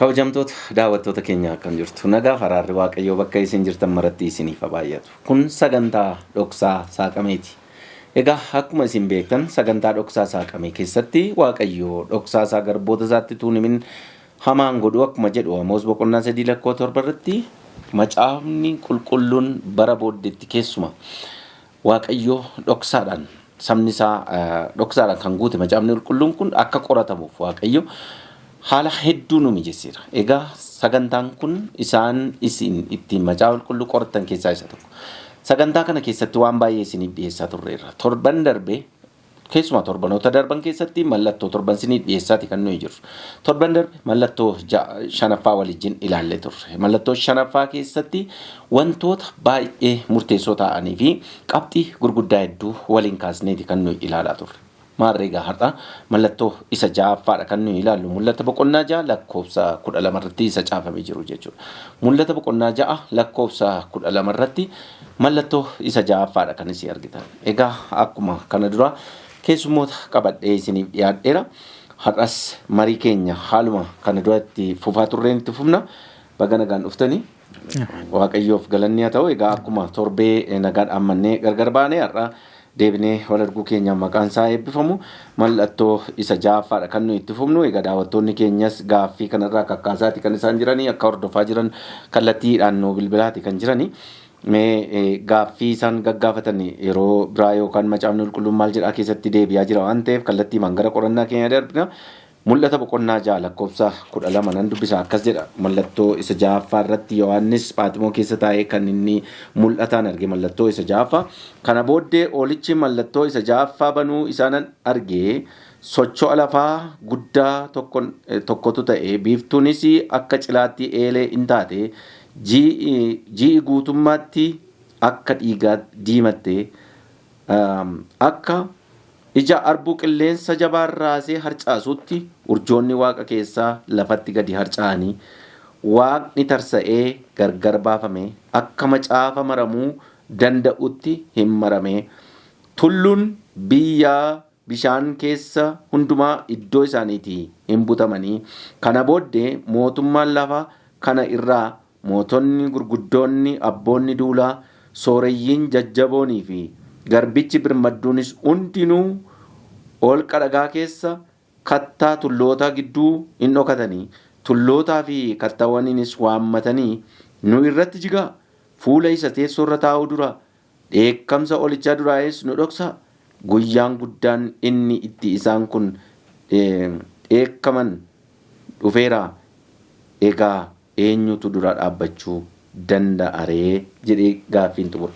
Kabajamtoota daawwattoota keenya, akkam jirtu? Nagaa faraarri Waaqayyoo bakka isin jirtan maratti isiniif haa baay'atu. Kun sagantaa Dhoksaa Saaqameeti. Egaa akkuma isin beektan, sagantaa Dhoksaa Saaqamee keessatti Waaqayyoo dhoksaa isaa garboota isaatti tuun himin hamaan godhu akkuma jedhu Amoos boqonnaa 3 lakkoo 7 irratti, macaafni qulqulluun bara booddeetti keessuma Waaqayyoo dhoksaadhaan sabni isaa dhoksaadhaan kan guute macaafni qulqulluun kun akka qoratamuuf Waaqayyo haala hedduu nu mijesseera. Egaa sagantaan kun isaan isin ittiin macaafa qulqulluu qorattan keessaa isa tokko. Sagantaa kana keessatti waan baay'ee isiniif dhiyeessaa turreerra. Torban darbe, keessumaa torbanoota darban keessatti, mallattoo torban isiniif dhiyeessaati kan nuyi jirru. Torban darbe mallattoo shanaffaa waliin ilaallee turre. Mallattoo shanaffaa keessatti wantoota baay'ee murteessoo ta'anii fi qabxii gurguddaa hedduu waliin kaasneeti kan nuyi ilaalaa turre. Maarree egaa har'a mallattoo isa ja'affaadha kan nuyi ilaallu. Mul'ata boqonnaa 6 lakkoofsa 12 irratti isa caafamee jiru jechuudha. Mul'ata boqonnaa 6 lakkoofsa 12 irratti mallattoo isa ja'affaadha kan isin argitan. Egaa akkuma kana dura keessummoota qabadhee isiniif dhiyaadheera. Har'as marii keenya haaluma kana duratti fufaa turreen itti fufna. Baga nagaan dhuftanii. Waaqayyoof galanni haa ta'u. Egaa akkuma torbee nagaa dhaammannee gargar baanee, har'a deebinee wal arguu keenya maqaan isaa eebbifamu. Mallattoo isa ja'affaadha kan nuyi itti fufnu. Egaa daawwattoonni keenyas gaaffii kanarraa kakkaasaati kan isaan jiranii, akka hordofaa jiran kallattiidhaan nu bilbilaati kan jiranii. Mee gaaffii isaan gaggaafatan yeroo biraa yookaan macaafni qulqulluun maal jedhaa keessatti deebi'aa jira waan ta'eef, kallattiimaan gara qorannaa keenya darbina. Mul'ata boqonnaa 6 lakkoofsa 12 nan dubbisa. Akkas jedha: mallattoo isa ja'affaa irratti Yohaannis Phaaximoo keessa taa'ee kan inni mul'ataan arge mallattoo isa ja'affaa. Kana booddee hoolichi mallattoo isa ja'affaa banuu isaa nan arge. Socho'a lafaa guddaa tokkotu ta'e, biiftuunis akka cilaatti eelee in taate, ji'i guutummaatti akka dhiigaa diimatte, akka ija arbuu qilleensa jabaan raasee harcaasutti urjoonni waaqa keessaa lafatti gadi harca'anii, waaqni tarsa'ee gargar baafame, akka macaafa maramuu danda'utti hin marame. Tulluun biyyaa bishaan keessa hundumaa iddoo isaaniitii hin butamanii. Kana booddee mootummaan lafa kana irraa, mootonni gurguddoonni, abboonni duulaa, sooreyyiin jajjaboonii fi garbichi birmadduunis hundinuu holqa dhagaa keessa, kattaa tullootaa gidduu hin dhokatanii, tullootaa fi kattaawwaniinis waammatanii, "Nu irratti jigaa, fuula isa teessoo irra taa'uu dura, dheekkamsa hoolichaa duraayis nu dhoksaa. Guyyaan guddaan inni itti isaan kun dheekkaman dhufeera. Egaa eenyutu dura dhaabbachuu danda'a ree?" jedhee gaaffiin xumura.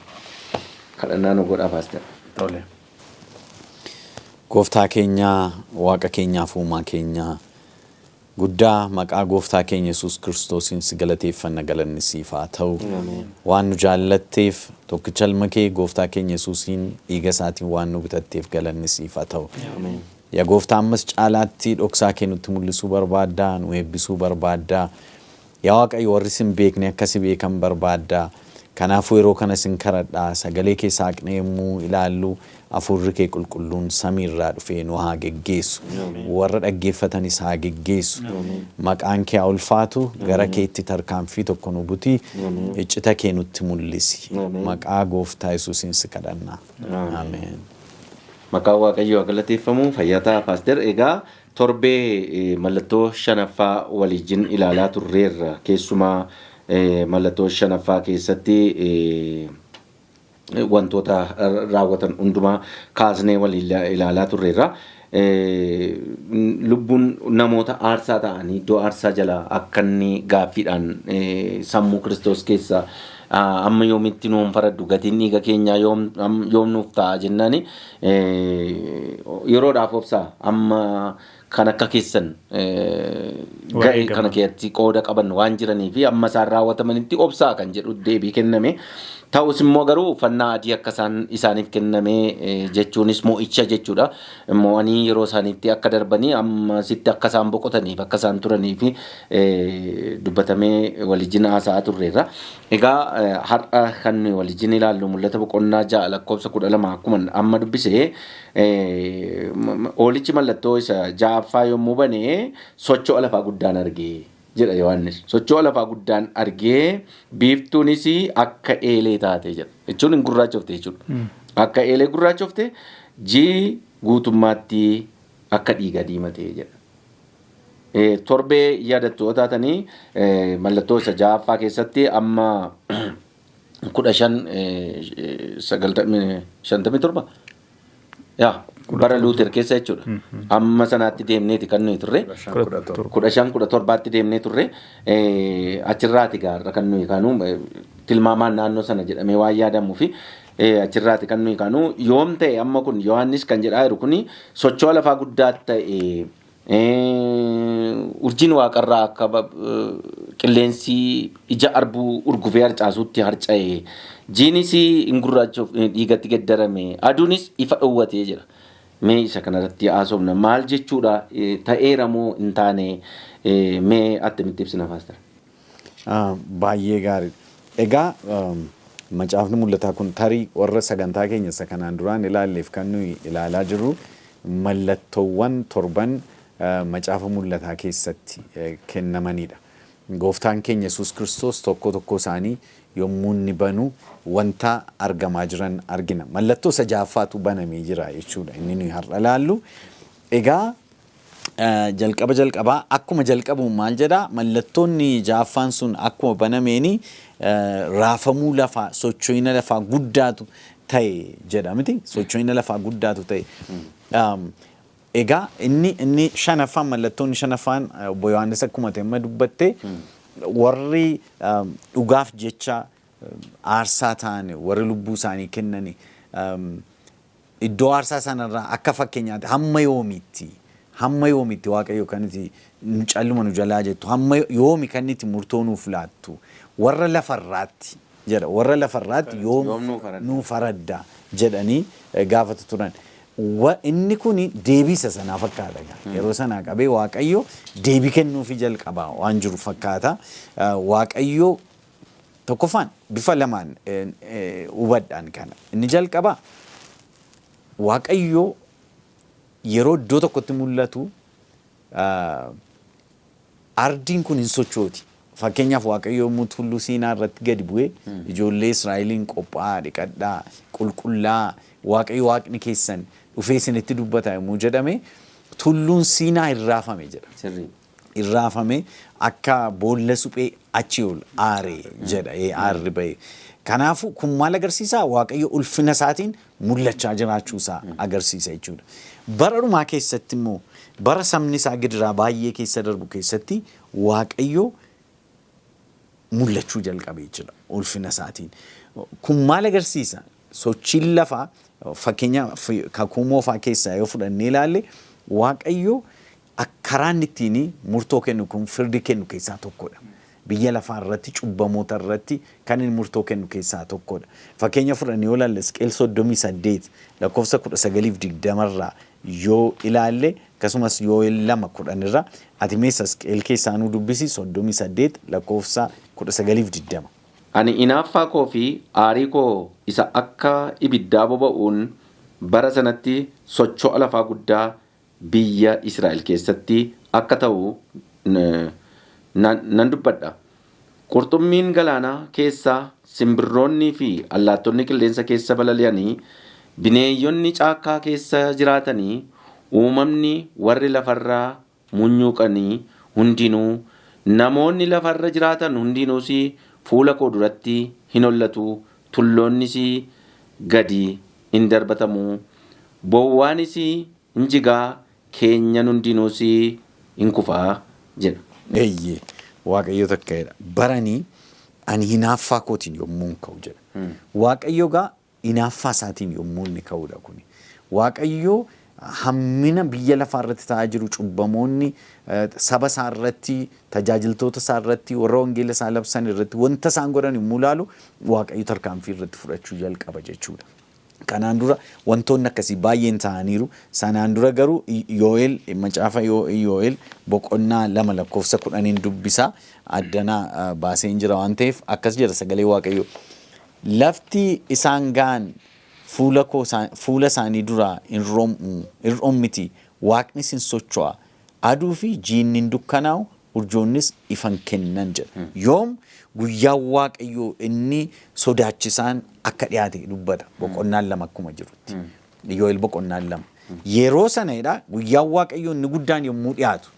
Kadhannaa nu godhaa, paaster. Tole. Gooftaa keenya, Waaqa keenyaaf uumaa keenya guddaa, maqaa gooftaa keenya Yesuus Kiristoosiin si galateeffanna, galanni siif haa ta'u. Waan nu jaallatteef, tokkicha ilma kee gooftaa keenya Yesuusiin dhiiga isaatiin waan nu bitatteef, galanni siif haa ta'u. Yaa gooftaa, ammas caalaatti dhoksaa kee nutti mul'isuu barbaaddaa, nu eebbisuu barbaaddaa. Yaa Waaqayyo, warri sin beekne akka si beekan barbaaddaa. Kanaafuu yeroo kana sin kadhadhaa, sagalee kee saaqnee yommuu ilaallu, hafuurri kee qulqulluun samiirraa dhufee nu haa geggeessu. Warra dhaggeeffatanis haa geggeessu. Maqaan kee haa ulfaatu, gara keetti tarkaanfii tokko nu buti, iccita kee nutti mul'isi. Maqaa gooftaa Yesuusiin si kadhanna. Ameen. Maqaan Waaqayyoo haa galateeffamu. Fayyaa ta'a, paaster. Egaa torbee mallattoo shanaffaa waliin ilaalaa turreerra. Keessumaa mallattoo shanaffaa keessatti wantoota raawwatan hundumaa kaasnee waliin ilaalaa turreerra. Lubbuun namoota aarsaa ta'anii iddoo aarsaa jala akka inni gaaffiidhaan sammuu Kiristoos keessa "Amma yoomitti nuun faraddu? Gatiin dhiiga keenyaa yoom nuuf ta'a?" jennaani, "Yeroodhaaf obsaa, amma kan akka keessan ga'ee kana keessatti qooda qaban waan jiranii fi amma isaan raawwatamanitti obsaa" kan jedhu deebii kenname. Ta'us immoo garuu uffannaa adii akka isaan isaaniif kenname, jechuunis mo'icha jechuudha. Mo'anii yeroo isaaniitti akka darbanii, amma sitti akka isaan boqotaniif akka isaan turanii fi dubbatamee waliin haasa'aa turreerra. Egaa har'a kan nuyi waliin ilaallu Mul'ata boqonnaa 6 lakkoofsa 12 akkuma amma dubbise, hoolichi mallattoo isa ja'affaa yommuu bane socho'a lafaa guddaan arge jedha Yohaannis. Socho'a lafaa guddaan argee biiftuunis akka eelee taate jedha. Jechuun hin gurraachofte jechuudha. Akka eelee gurraachofte, ji'i guutummaatti akka dhiiga diimatee jedha. Torbee yaadattu yoo taatanii, mallattoo isa ja'affaa keessatti amma 1597, yaa, bara Luuter keessa jechuudha. Amma sanaatti deemneeti kan nuyi turre. 1517tti deemnee turre. Achirraati gaarra kan nuyi kaanu, tilmaamaan naannoo sana jedhamee waan yaadamuu fi achirraati kan nuyi kaanu. Yoom ta'e amma kun? Yohaannis kan jedhaa jiru kuni socho'a lafaa guddaa ta'e, urjiin waaqarraa akka qilleensi ija arbuu urgufee harcaasuutti harca'e, jiinis hin gurraachuuf dhiigatti geddarame, aduunis ifa dhowwatee jira. Mee isa kanarratti haasofna. Maal jechuudha? Ta'eera moo hin taane? Mee attamitti ibsina, Pastor? Baay'ee gaarii. Egaa macaafni mul'ataa kun, tarii warra sagantaa keenya isa kanaan duraan ilaalleef, kan nuyi ilaalaa jirru mallattoowwan torban macaafa mul'ataa keessatti kennamanidha. Gooftaan keenya Yesuus Kiristoos tokko tokko isaanii yommuu inni banu wanta argamaa jiran argina. Mallattoo isa ja'affaatu banamee jira jechuudha inni nuyi har'a ilaallu. Egaa jalqaba jalqabaa akkuma jalqabu maal jedhaa? Mallattoonni ja'affaan sun akkuma banameeni raafamuu lafaa, socho'ina lafaa guddaatu ta'e jedha miti? Socho'ina lafaa guddaatu ta'e. Egaa inni shanaffaan, mallattoonni shanaffaan, obbo Yohaannis akkuma ta'e amma dubbatte, warri dhugaaf jecha aarsaa ta'an, warri lubbuu isaanii kennani iddoo aarsaa sanarraa akka fakkeenyaatti, hamma yoomiitti Waaqayyo kan itti nu calluma nu jalaa jettu, hamma yoomi kan itti murtoo nuuf laattu, warra lafarraatti jedha, warra lafarraatti yoom Yoom nuu faradda? Nuu faradda jedhanii gaafatu turan. Inni kun deebii isa sanaa fakkaata egaa. Yeroo sanaa qabee Waaqayyo deebii kennuufi jalqaba waan jiru fakkaata. Waaqayyo tokkoffaan bifa lamaan hubadhaan kana. Inni jalqabaa, Waaqayyo yeroo iddoo tokkotti mul'atu ardiin kun hin sochooti. Fakkeenyaaf, Waaqayyo yommuu tulluu Siinaa irratti gadi bu'ee ijoollee Israa'eliin "Qophaa'aa, dhiqadhaa, qulqullaa, Waaqayyo Waaqni keessan dhufee isinitti dubbata" yommuu jedhame, tulluun Siinaa hin raafame jedha. Irraafame, akka boolla suphee achi ol aare jedha, aarri ba'e. Kanaafuu kun maal agarsiisa? Waaqayyo ulfina isaatiin mul'achaa jiraachuu isaa agarsiisa jechuudha. Bara dhumaa keessatti immoo, bara sabni isaa gidiraa baay'ee keessa darbu keessatti, Waaqayyo mul'achuu jalqabee jira ulfina isaatiin. Kun maal agarsiisa? Sochiin lafaa, fakkeenya kakuu moofaa keessaa yoo fudhannee ilaalle, Waaqayyo karaa inni ittiin murtoo kennu kun firdi kennu keessaa tokkodha. Biyya lafaa irratti, cubbamoota irratti kan inni murtoo kennu keessaa tokkodha. Fakkeenya fudhannee yoo ilaalle, Hisqeel 38 lakkoofsa 19f 20rraa yoo ilaalle, akkasumas Yoo'el 2:10rraa, ati meessa Hisqeel keessaa nuu dubbisi, 38 lakkoofsa 19f 20. Ani inaaffaa koo fi aarii koo isa akka ibiddaa boba'uun bara sanatti socho'a lafaa guddaa biyya Israa'el keessatti akka ta'u nan dubbadha. Qurxummiin galaanaa keessaa, simbirroonnii fi allaattonni qilleensa keessa balali'anii, bineeyyonni caakkaa keessa jiraatanii, uumamni warri lafarraa munyuuqanii hundinuu, namoonni lafarra jiraatan hundinuus fuula koo duratti hin hollatu, tulloonnis gadi hin darbatamu, bowwaanis hin jigaa, keenyan hundinuus hin kufaa jedha. Eeyyee, Waaqayyo takka jedha. Baranii ani hinaaffaa kootiin yommuu hin ka'u jedha. Waaqayyo gaa hinaaffaa isaatiin yommuu inni ka'udha kuni. Waaqayyo hammina biyya lafaa irratti ta'aa jiru, cubbamoonni saba isaa irratti, tajaajiltoota isaa irratti, warra wangeela isaa labsan irratti wanta isaan godhan yommuu ilaalu, Waaqayyo tarkaanfii irratti fudhachuu jalqaba jechuudha. Kanaan dura wantoonni akkasii baay'een ta'aniiru. Sanaan dura garuu Yoo'el, macaafa Yoo'el boqonnaa 2 lakkoofsa 10n dubbisaa, addanaa baaseen jira waan ta'eef, akkas jedha sagalee Waaqayyoo. "Lafti isaan ga'an fuula koo fuula isaanii duraa hin rom'u, hin rommiti, waaqnis hin socho'a. Aduu fi jiinni hin dukkanaa'u, Urjoonnis ifan kennan jedha. Yoom guyyaan Waaqayyoo inni sodaachisaan akka dhiyaate dubbata. Boqonnaan 2 akkuma jirutti. Iyyoo'el boqonnaan 2. Yeroo sanadha guyyaan Waaqayyoo inni guddaan yommuu dhiyaatu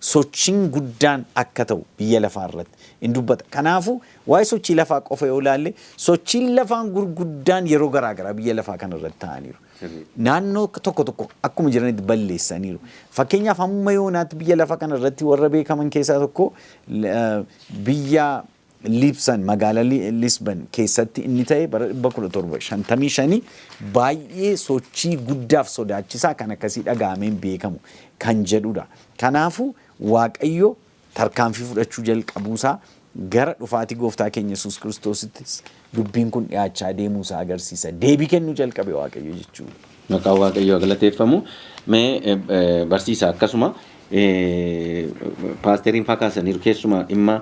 sochiin guddaan akka ta'u biyya lafaa irratti in dubbata. Kanaafuu waa'ee sochii lafaa qofa yoo ilaalle, sochiin lafaan gurguddaan yeroo garaa garaa biyya lafaa kana irratti ta'aniiru. Naannoo tokko tokko akkuma jiranitti balleessaniiru. Fakkeenyaaf, hamma yoonaatti biyya lafaa kana irratti warra beekaman keessaa tokko biyya Liibsan, magaalaa Lisbon keessatti inni ta'e bara 1755 baay'ee sochii guddaaf sodaachisaa kan akkasii dhaga'ameen beekamu kan jedhudha. Kanaafuu Waaqayyo tarkaanfii fudhachuu jalqabuusaa, gara dhufaatii gooftaa keenya Yesuus Kiristoosittis dubbiin kun dhiyaachaa deemuusaa agarsiisa. Deebii kennuu jalqabe Waaqayyo jechuudha. Maqaan Waaqayyoo galateeffamu. Mee barsiisa, akkasuma paasteriin faa kaasaniiru, keessumaa dhimma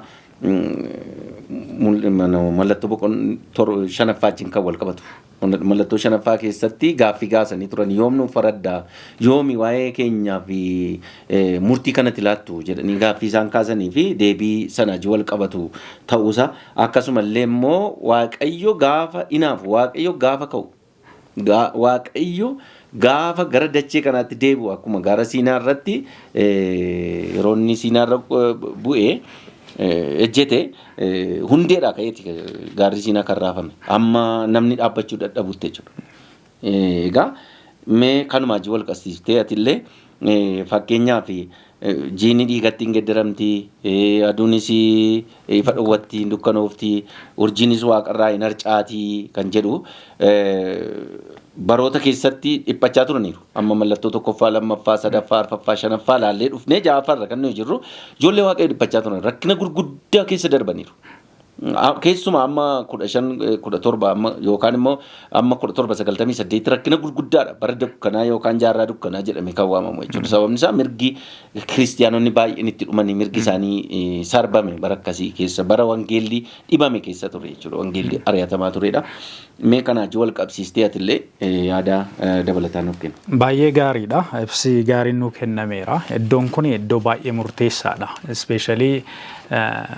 mallattoo boqon shanaffaa wajjin kan wal qabatu. Mallattoo shanaffaa keessatti gaaffii gaasanii turan, yoom nuuf faraddaa, yoomi waa'ee keenyaa fi murtii kanatti laattu jedhanii gaaffii isaan kaasanii fi deebii sana wajjin wal qabatu ta'uusaa, akkasumallee immoo Waaqayyo gaafa inaafu, Waaqayyo gaafa ka'u, Waaqayyo gaafa gara dachee kanaatti deebi'u, akkuma gaara Siinaa irratti yeroo inni Siinaa irra bu'ee ejjete hundeedhaa ka'eeti gaarri Siinaa kan raafame, amma namni dhaabbachuu dadhabutti jechuudha. Egaa mee kanumaa wajjin wal qabsiiftee atillee, fakkeenyaaf, jiini dhiigatti hin geddaramti, aduunis ifa dhowwatti, hin dukkanoofti, urjiinis waaqarraa hin harcaatii kan jedhu baroota keessatti dhiphachaa turaniiru. Amma mallattoo tokkoffaa, lammaffaa, sadaffaa, arfaffaa, shanaffaa laallee dhufnee ja'affaarra kan nuyi jirru. Ijoollee Waaqayyo dhiphachaa turan, rakkina gurguddaa keessa darbaniiru. Keessumaa amma 1517 amma yookaan immoo amma 1798 rakkina gurguddaadha. Bara dukkanaa yookaan jaarraa dukkanaa jedhame kan waamamu jechuudha. Sababni isaa mirgi kiristiyaanonni baay'een itti dhumanii, mirgi isaanii sarbame bara akkasii keessa, bara wangeelli dhibame keessa ture jechuudha. Wangeelli ari'atamaa turedha. Mee kanaa wal qabsiistee atillee yaada dabalataa nuuf kenna. Baay'ee gaariidha. Ibsi gaariin nuu kennameera. Iddoon kun iddoo baay'ee murteessaadha. Especially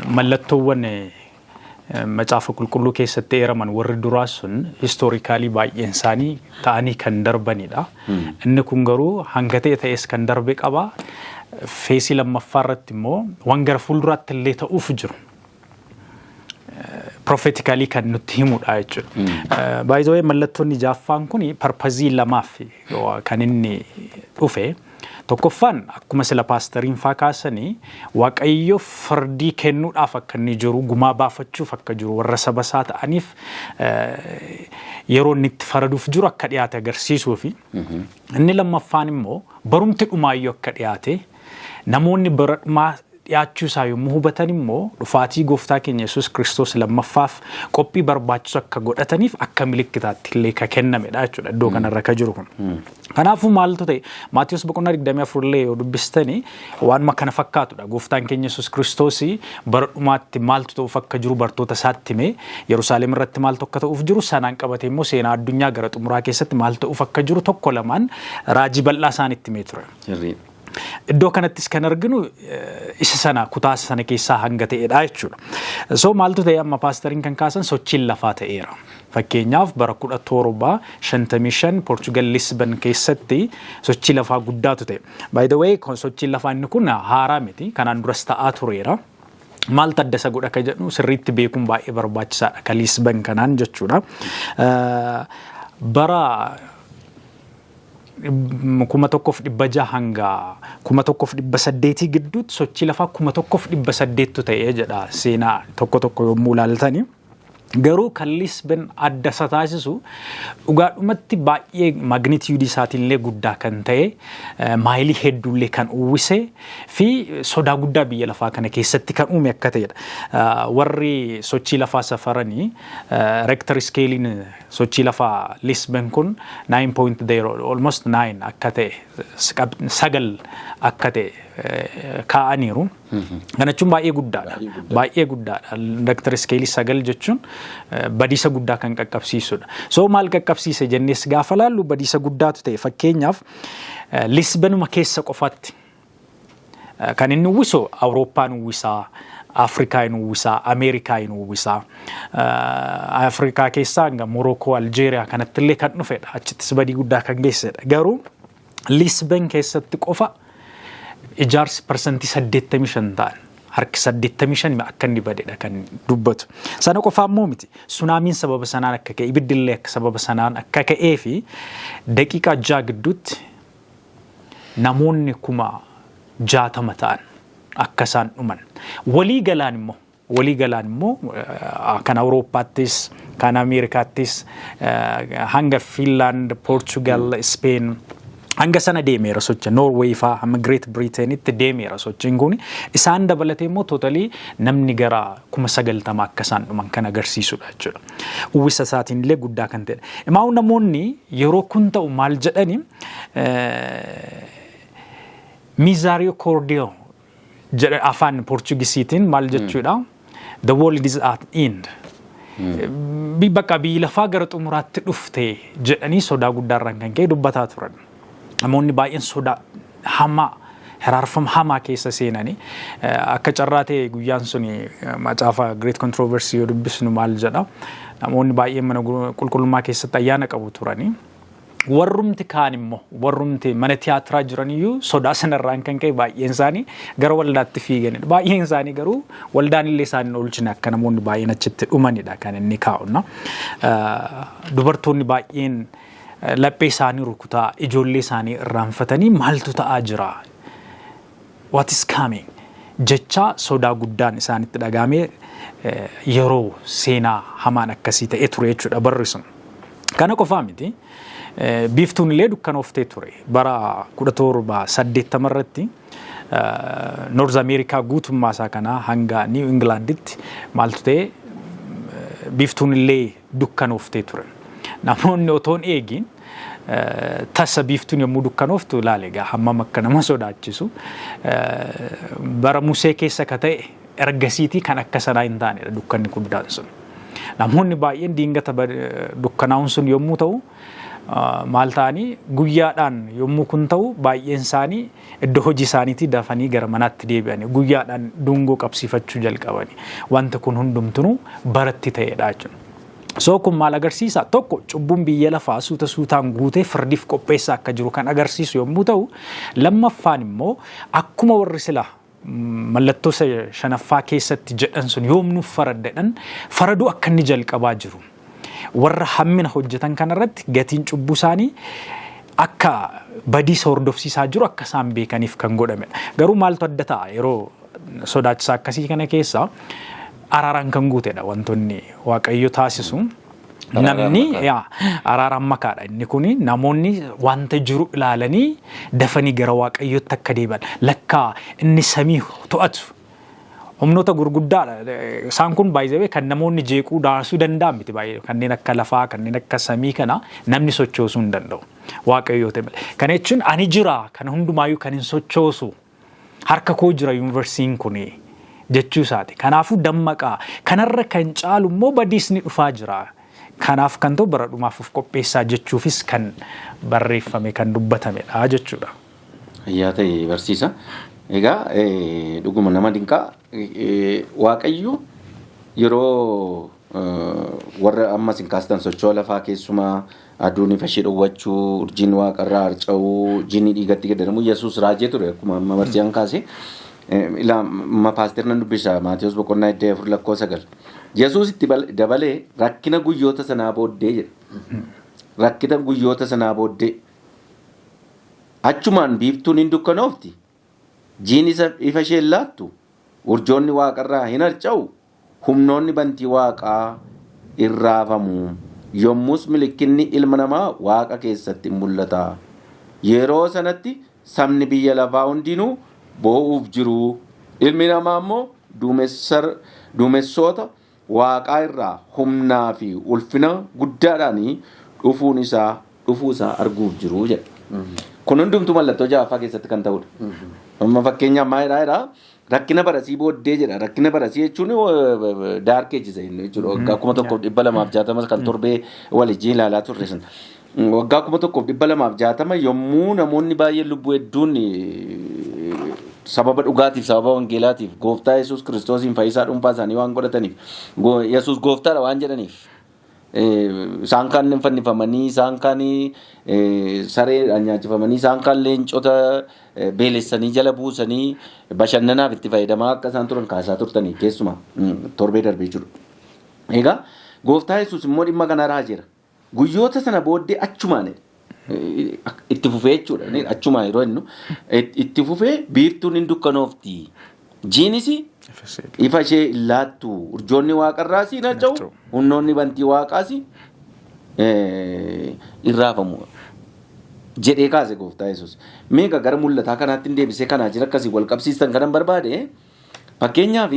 mallattoowwan Macaafa Qulqulluu keessatti eeraman warri duraa sun historically baay'een isaanii ta'anii kan darbanidha. Inni kun garuu hanga ta'e ta'es kan darbe qaba. Phase lammaffaa irratti immoo waan gara fuulduraatti illee ta'uuf jiru prophetically kan nutti himudha jechuudha. Baay'ee mallattoonni jaaffaan kun purpose lamaaf kan inni dhufe. Tokkoffaan, akkuma sila paastariin faa kaasanii, Waaqayyo firdii kennuudhaaf akka inni jiru, gumaa baafachuuf akka jiru, warra saba isaa ta'aniif yeroo inni itti faraduuf jiru akka dhiyaate agarsiisuu fi inni lammaffaan immoo barumti dhumaayyuu akka dhiyaate, namoonni bara dhumaa dhiyaachuu isaa yommuu hubatan immoo dhufaatii gooftaa keenya Yesuus Kiristoos lammaffaaf qophii barbaachisu akka godhataniif akka milikkitaatti illee ka kennamedha jechuudha iddoo kanarra ka jiru kun. Kanaafuu maaltu ta'e? Maatiyus boqonnaa 24 illee yoo dubbistanii waanuma kana fakkaatudha. Gooftaan keenya Yesuus Kiristoos bara dhumaatti maaltu ta'uuf akka jiru bartoota isaatti hime. Yerusaalem irratti maaltu akka ta'uuf jiru sanaan qabatee immoo seenaa addunyaa gara xumuraa keessatti maal ta'uuf akka jiru tokko lamaan raajii bal'aa isaan itti himee ture. Iddoo kanattis kan arginu isa sana kutaa sana keessaa hanga ta'edha jechuudha. So maaltu ta'e? Amma paastariin kan kaasan sochiin lafaa ta'eera. Fakkeenyaaf, bara 1755 Poorchugal Lisbon keessatti sochii lafaa guddaatu ta'e. By the way, sochiin lafaa inni kun haaraa miti. Kanaan duras ta'aa tureera. Maaltu adda isa godha ka jedhu sirriitti beekuun baay'ee barbaachisaadha. Ka Lisbon kanaan jechuudha. Bara 1600 hanga 1800 gidduutti sochii lafaa 1800tu ta'ee jedha seenaa tokko tokko yommuu ilaaltani. Garuu kan Lisbon adda isa taasisu dhugaadhumatti baay'ee magnitude isaatiillee guddaa kan ta'e, maayilii hedduullee kan uwwise fi sodaa guddaa biyya lafaa kana keessatti kan uume akka ta'edha. Warri sochii lafaa safaranii Richter scaleiin sochii lafaa Lisbon kun 9.0, almost 9 akka ta'e, 9 akka ta'e kaa'aniiru. Kana jechuun baay'ee guddaadha. Baay'ee guddaadha. Richter scale 9 jechuun badiisa guddaa kan qaqqabsiisudha. So maal qaqqabsiise jennees gaafa laallu, badiisa guddaatu ta'e. Fakkeenyaaf, Lisbanuma keessa qofaatti Kan inni uwwisu Awurooppaan uwwisaa, Afrikaa hin uwwisaa, Ameerikaa hin uwwisaa. Afrikaa keessaa hanga Morokoo, Aljeeriyaa kanatti illee kan dhufedha. Achittis badii guddaa kan geessedha. Garuu Lisbon keessatti qofa ijaarsi 85% ta'an, harki 85 akka inni badedha kan dubbatu. Sana qofaa immoo miti. Tsunaamiin sababa sanaan akka ka'e, ibiddillee akka sababa sanaan akka ka'ee fi daqiiqaa 6 gidduutti namoonni 60,000 ta'an akka isaan dhuman. Walii galaan immoo kan Awurooppaattis kan Ameerikaattis hanga Finland, Portugal, Spain hanga sana deemeera socha, Norway faa hamma Great Britainitti deemeera sochiin kun. Isaan dabalatee immoo totally namni gara 90,000 akka isaan dhuman kan agarsiisudha jechuudha. Uwwisa isaatiin illee guddaa kan ta'edha. Imaa'u namoonni yeroo kun ta'u maal jedhani? Misericordia jedha afaan Portugisiitiin. Maal jechuudha? The world is at end. Bakka biyyi lafaa gara xumuraatti dhufte jedhanii sodaa guddaarraan kan ka'e dubbataa turan. Namoonni baay'een sodaa hamaa, hiraarfama hamaa keessa seenanii. Akka carraa ta'e guyyaan suni, macaafa Great Controversy yoo dubbisnu maal jedha? Namoonni baay'een mana qulqullummaa keessatti ayyaana qabu turanii. Warrumti kaan immoo, warrumti mana tiyaatiraa jiraniyyuu sodaa sanarraan kan ka'e baay'een isaanii gara waldaatti fiiganidha. Baay'een isaanii garuu waldaan illee isaan hin oolchine, akka namoonni baay'een achitti dhumanidha kan inni kaa'u. Dubartoonni baay'een laphee isaanii rukutaa, ijoollee isaanii irraanfatanii, maaltu ta'aa jira? What is coming? Jechaa sodaa guddaan isaanitti dhagaamee yeroo seenaa hamaan akkasii ta'e ture jechuudha barri sun. Kana qofaa miti. Biiftuun illee dukkanooftee ture. Bara 1780 irratti North America guutummaa isaa kanaa hanga New Englanditti maaltu ta'e? Biiftuun illee dukkanooftee ture. Namoonni otoo hin eegin tasa biiftuun yommuu dukkanooftu ilaale egaa hammam akka nama sodaachisu. Bara Musee keessa ka ta'e ergasiitii kan akka sanaa hin taanedha dukkanni guddaan sun. Namoonni baay'een diingata dukkanaa'uun sun yommuu ta'u maal ta'anii, guyyaadhaan yommuu kun ta'u baay'een isaanii iddoo hojii isaaniitii dafanii gara manaatti deebi'anii guyyaadhaan dungoo qabsiifachuu jalqabanii, wanta kun hundumtunuu baratti ta'edha jechuudha. So kun maal agarsiisa? Tokko, cubbuun biyya lafaa suuta suutaan guutee firdiif qopheessaa akka jiru kan agarsiisu yommuu ta'u, lammaffaan immoo akkuma warri sila mallattoo shanaffaa keessatti jedhan sun yoom nuuf faraddan, faraduu akka inni jalqabaa jiru. Warra hammina hojjetan kanarratti gatiin cubbuu isaanii akka badiisa hordofsiisaa jiru akka isaan beekaniif kan godhamedha. Garuu maaltu adda ta'a? Yeroo sodaachisaa akkasii kana keessa araaraan kan guutedha wantoonni Waaqayyo taasisu. Namni yaa araaraan makaadha inni kuni. Namoonni wanta jiru ilaalanii dafanii gara Waaqayyootti akka deebi'an, lakkaa inni samii to'atu humnoota gurguddaadha. Isaan kun baay'ee kan namoonni jeequu daasuu danda'an miti baay'ee. Kanneen akka lafaa, kanneen akka samii kana namni sochoosuu hin danda'u. Waaqayyoo ta'e malee. Kana jechuun ani jira, kana hundumaayyuu kan hin sochoosu harka koo jira yuunivarsiitiin kuni jechuu isaati. Kanaafuu dammaqaa. Kanarra kan caalu immoo badiisni dhufaa jira. Kanaaf kan ta'u bara dhumaaf of qopheessaa jechuufis kan barreeffame, kan dubbatamedha jechuudha. Ayyaa ta'e barsiisa. Egaa dhuguma nama dinqaa, Waaqayyo yeroo warra ammas hin kaastan socho'a lafaa, keessumaa aduun ifa ishee dhowwachuu, urjiin waaqarraa harca'uu, jinni dhiigatti geddaramu Yesuus raajee ture akkuma amma barsiisaan kaase. Ilaa amma paaster nan dubbisa, Maatiyus boqonnaa 24 lakkoofsa 9. Yesuus itti dabalee, rakkina guyyoota sanaa booddee jedha. Rakkina guyyoota sanaa booddee achumaan biiftuun hin dukkanoofti. Jiin ifa ishee hin laattu. Urjoonni waaqarraa hin harca'u. Humnoonni bantii waaqaa hin raafamu. Yommus milikkinni ilma namaa waaqa keessatti hin mul'ata. Yeroo sanatti sabni biyya lafaa hundinuu boo'uuf jiru. Ilmi namaa immoo duumessoota waaqaa irraa humnaa fi ulfina guddaadhaan dhufuun isaa dhufuu isaa arguuf jiru jedha. Kun hundumtuu mallattoo ja'affaa keessatti kan ta'udha. Amma fakkeenyaaf maal jedhaa? Rakkina barasii booddee jedha. Rakkina barasii jechuun dark ages jechuudha. Waggaa 1260 kan torbee waliin ilaalaa turre sun. Waggaa 1260 yommuu namoonni baay'een lubbuu hedduun Sababa dhugaatiif, sababa wangeelaatiif, gooftaa Yesuus Kiristoosiin fayyisaa dhuunfaa isaanii waan godhataniif, Yesuus gooftaadha waan jedhaniif, isaan kaan fannifamanii, isaan kaan sareedhaan nyaachifamanii, isaan kaan leencota beelessanii jala buusanii bashannanaaf itti fayyadamaa akka isaan turan kaasaa turtanii keessumaa torbee darbee jiru. Egaa gooftaa Yesuus immoo dhimma kana raajeera. Guyyoota sana booddee achumaan itti fufee jechuudha. Achumaan yeroo inni itti fufee biiftuun hin dukkanoofti. Jiinis ifa ishee hin laattu. Urjoonni waaqarraas hin harca'u. Humnoonni bantii waaqaas hin raafamu. Jedhee kaase gooftaa Yesuus. Meeqa gara mul'ataa kanaatti hin deebisee kanaa jira akkasii wal qabsiistan kanan barbaade, fakkeenyaaf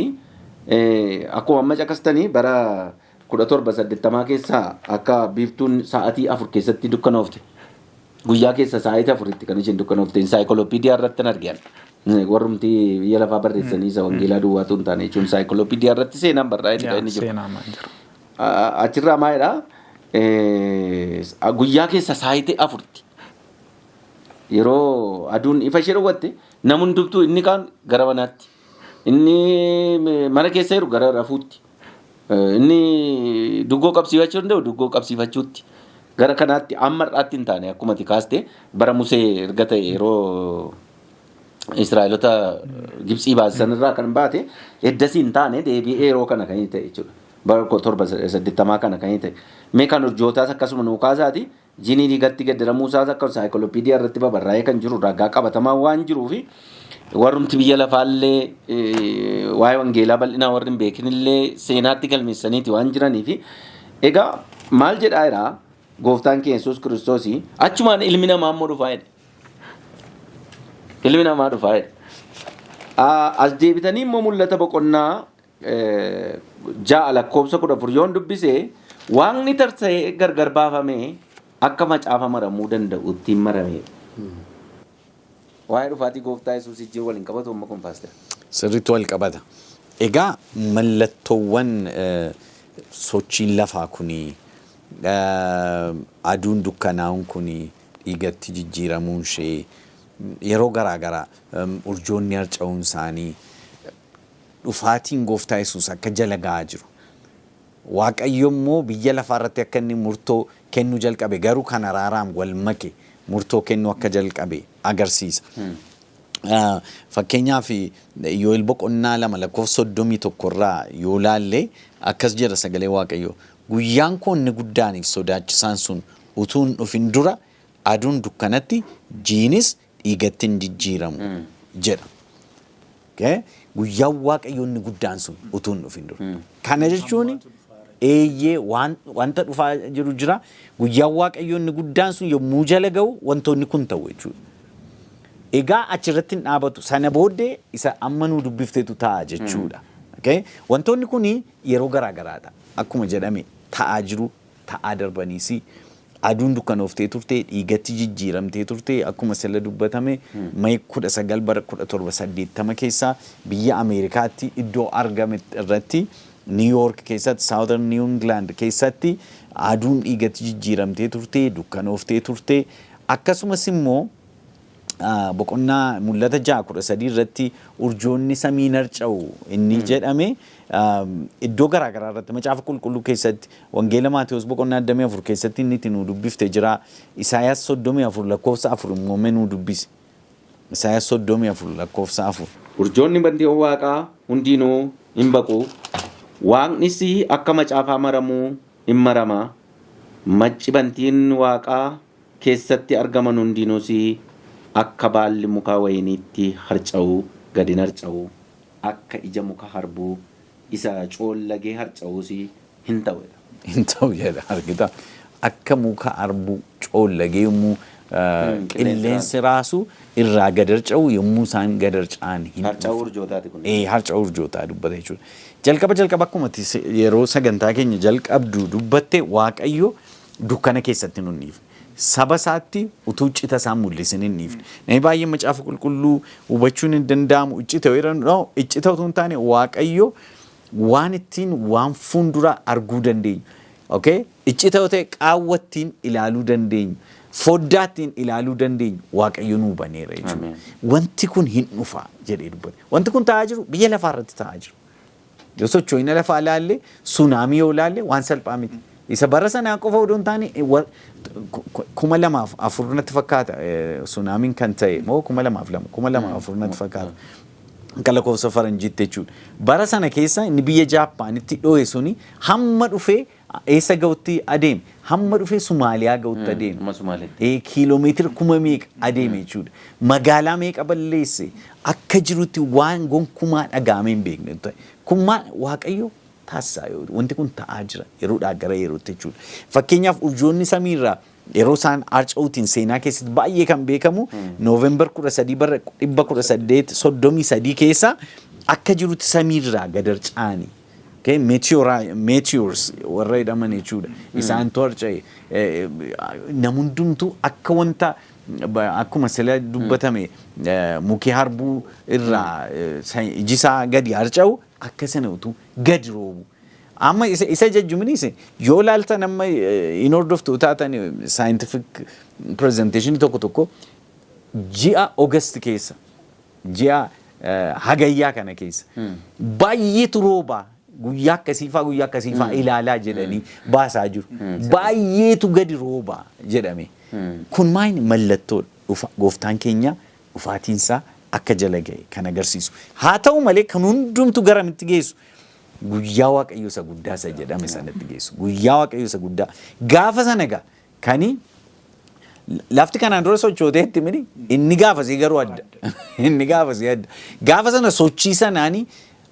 akkuma amma caqastanii bara 1780 keessaa akka biiftuun sa'aatii 4 keessatti dukkanoofte. Guyyaa keessa sa'aatii 4tti kan isheen dukkanoofte insaayikoloopiidiyaa irratti hin argan. Warrumti biyya lafaa barreessanii isa wangeelaa duwwaatu hin taane jechuun insaayikoloopiidiyaa irratti seenaan barraa'ee kan inni jiru. Seenaa maal jiru. Achirraa maalidhaa? Guyyaa keessa sa'aatii 4tti yeroo aduun ifa ishee dhowwatte namni hundumtuu inni kaan gara manaatti, inni mana keessa jiru gara rafuutti, inni duggoo qabsiifachuu danda'u duggoo qabsiifachuutti gara kanaatti amma har'aatti hin taane. Akkuma ati kaaste bara Musee erga ta'e yeroo Israa'eloota Gibxii baasisan irraa kan baate eddasii hin taane, deebi'ee yeroo kana kan inni ta'e jechuudha. Bara 780 kana kan inni ta'e. Mee kan urjootaas akkasuma nuu kaasaati, jiinii dhiigatti gaddaramuu isaas akka saayikiloopiidiyaa irratti babarraa'ee kan jiru ragaa qabatamaa waan jiruu fi warrumti biyya lafaallee waa'ee wangeelaa bal'inaa warri hin beekinillee seenaatti galmeessaniiti waan jiranii fi egaa maal jedhaa jira gooftaan keenya Yesuus Kiristoos? Achumaan ilmi namaa immoo dhufaa jedhe. Ilmi namaa dhufaa jedhe. As deebitanii immoo Mul'ata boqonnaa 6 lakkoofsa 14 yoon dubbise, waaqni tarsa'ee gargar baafamee akka macaafa maramuu danda'utti marame. Waa'ee dhufaatii gooftaa Yesuus ijjiin waliin qabatu amma kun, paaster? Sirriitti wal qabata. Egaa mallattoowwan sochiin lafaa kuni, aduun dukkanaa'uun kuni, dhiigatti jijjiiramuun ishee, yeroo garaa garaa urjoonni harca'uun isaanii dhufaatiin gooftaa Yesuus akka jala ga'aa jiru. Waaqayyo immoo biyya lafaa irratti akka inni murtoo kennuu jalqabe, garuu kan araaraan wal make murtoo kennuu akka jalqabe agarsiisa. Fakkeenyaaf Yoel boqonnaa 2 lakkoofsa 31 irraa yoo laalle akkas jedha sagalee Waaqayyoo. "Guyyaan koo inni guddaaniif sodaachisaan sun utuu hin dhufin dura aduun dukkanatti, jiinis dhiigatti hin jijjiiramu" jedha. Okay? Guyyaan Waaqayyoo inni guddaan sun utuu hin dhufin dura. Kana jechuun eeyyee, waan wanta dhufaa jiru jira. Guyyaan Waaqayyoo inni guddaan sun yommuu jala ga'u wantoonni kun ta'u jechuudha. Egaa achirratti hin dhaabatu. Sana booddee isa amma nuu dubbiftetu ta'a jechuudha. Okay? Wantoonni kun yeroo garaa garaa ta'a. Akkuma jedhame ta'aa jiru, ta'aa darbaniis aduun dukkanooftee turte, dhiigatti jijjiiramtee turte. Akkuma sila dubbatame May 19 bara 1780 keessa biyya Ameerikaatti iddoo argame irratti, New York keessatti, Southern New England keessatti aduun dhiigatti jijjiiramtee turte, dukkanooftee turte. Akkasumas immoo boqonnaa Mul'ata 6:13 irratti urjoonni samii harca'u inni jedhame iddoo garaa garaa irratti Macaafa Qulqulluu keessatti, Wangeela Maatewos boqonnaa 24 keessatti inni itti nuu dubbifte jira. Isaayaas 34 lakkoofsa 4 immoo mee nuu dubbisi. Isaayaas 34 lakkoofsa 4. Urjoonni bantiiwwan waaqaa hundinuu hin baqu. Waaqnis akka macaafaa maramuu hin marama. Macci bantiin waaqaa keessatti argaman hundinuus akka baalli muka wayiniitti harca'u gadi hin harca'u. Akka ija muka harbuu isa coollagee harca'uus hin ta'u. Hin ta'u jedha, argita. Akka muka harbuu coollagee yommuu qilleensi raasu irraa gad harca'u, yommuu isaan gad harca'an hin Harca'uu urjootaati kun. Harca'uu urjootaa dubbata jechuudha. Jalqaba jalqaba akkuma ati yeroo sagantaa keenya jalqabdu dubbatte, Waaqayyo dukkana keessatti nun dhiifne. Saba isaatti utuu iccita isaa mul'isin hin dhiifne. Namni baay'een Macaafa Qulqulluu hubachuun hin danda'amu, iccita yoo jedhan, no, iccita utuu hin taane Waaqayyo waan ittiin waan fuuldura arguu dandeenyu. Okay? Iccita yoo ta'e qaawwa ittiin ilaaluu dandeenyu. Foddaa ittiin ilaaluu dandeenyu Waaqayyo nuu baneera jechuudha. Wanti kun hin dhufa jedhee dubbate. Wanti kun ta'aa jiru biyya lafaa irratti ta'aa jiru. Yoo socho'ina lafaa ilaalle, tsunaamii yoo ilaalle, waan salphaa miti. Isa bara sanaa qofa odoo hin taane, 2004 natti fakkaata tsunaamiin kan ta'e moo 2002, 2004 natti fakkaata. Akka lakkoofsa faranjiitti jechuudha. Bara sana keessa inni biyya Jaappaanitti dho'e suni hamma dhufee eessa ga'utti adeeme? Hamma dhufee Sumaaliyaa ga'utti adeeme. Hamma Sumaaleetti. Kiiloomeetira kuma meeqa adeeme jechuudha. Magaalaa meeqa balleesse? Akka jirutti waan gonkumaa dhaga'amee hin beekne ta'e. Kun maal Waaqayyo taasisaa yoo wanti kun ta'aa jira yeroodhaa gara yerootti jechuudha. Fakkeenyaaf, urjoonni samiirraa yeroo isaan harca'uutiin seenaa keessatti baay'ee kan beekamu Noovembar 13 bara 1833 keessa akka jirutti samiirraa gad harca'anii. Okay, meteors warra jedhaman jechuudha. Isaantu harca'e. Nam hundumtuu akka wanta akkuma sila dubbatame muki harbuu irraa iji isaa gadi harca'u akka sana utuu gadi roobu. Amma isa jajjuminis yoo laaltan, amma in hordoftu taatan, scientific presentation tokko tokko, ji'a August keessa, ji'a Hagayyaa kana keessa baay'eetu roobaa, guyyaa akkasiifaa guyyaa akkasiifaa ilaalaa jedhanii baasaa jiru. Baay'eetu gadi roobaa jedhame. Kun maayini? Mallattoo dhufa gooftaan keenya dhufaatiinsaa akka jala ga'e kan agarsiisu. Haa ta'u malee, kan hundumtu garamitti geessu? Guyyaa Waaqayyo isa guddaa isa jedhame sanatti geessu. Guyyaa Waaqayyo isa guddaa. Gaafa sana gaa kani lafti kanaan dura sochooteetti mini, inni gaafasii garuu adda. Inni gaafasii adda. Gaafa sana sochii sanaanii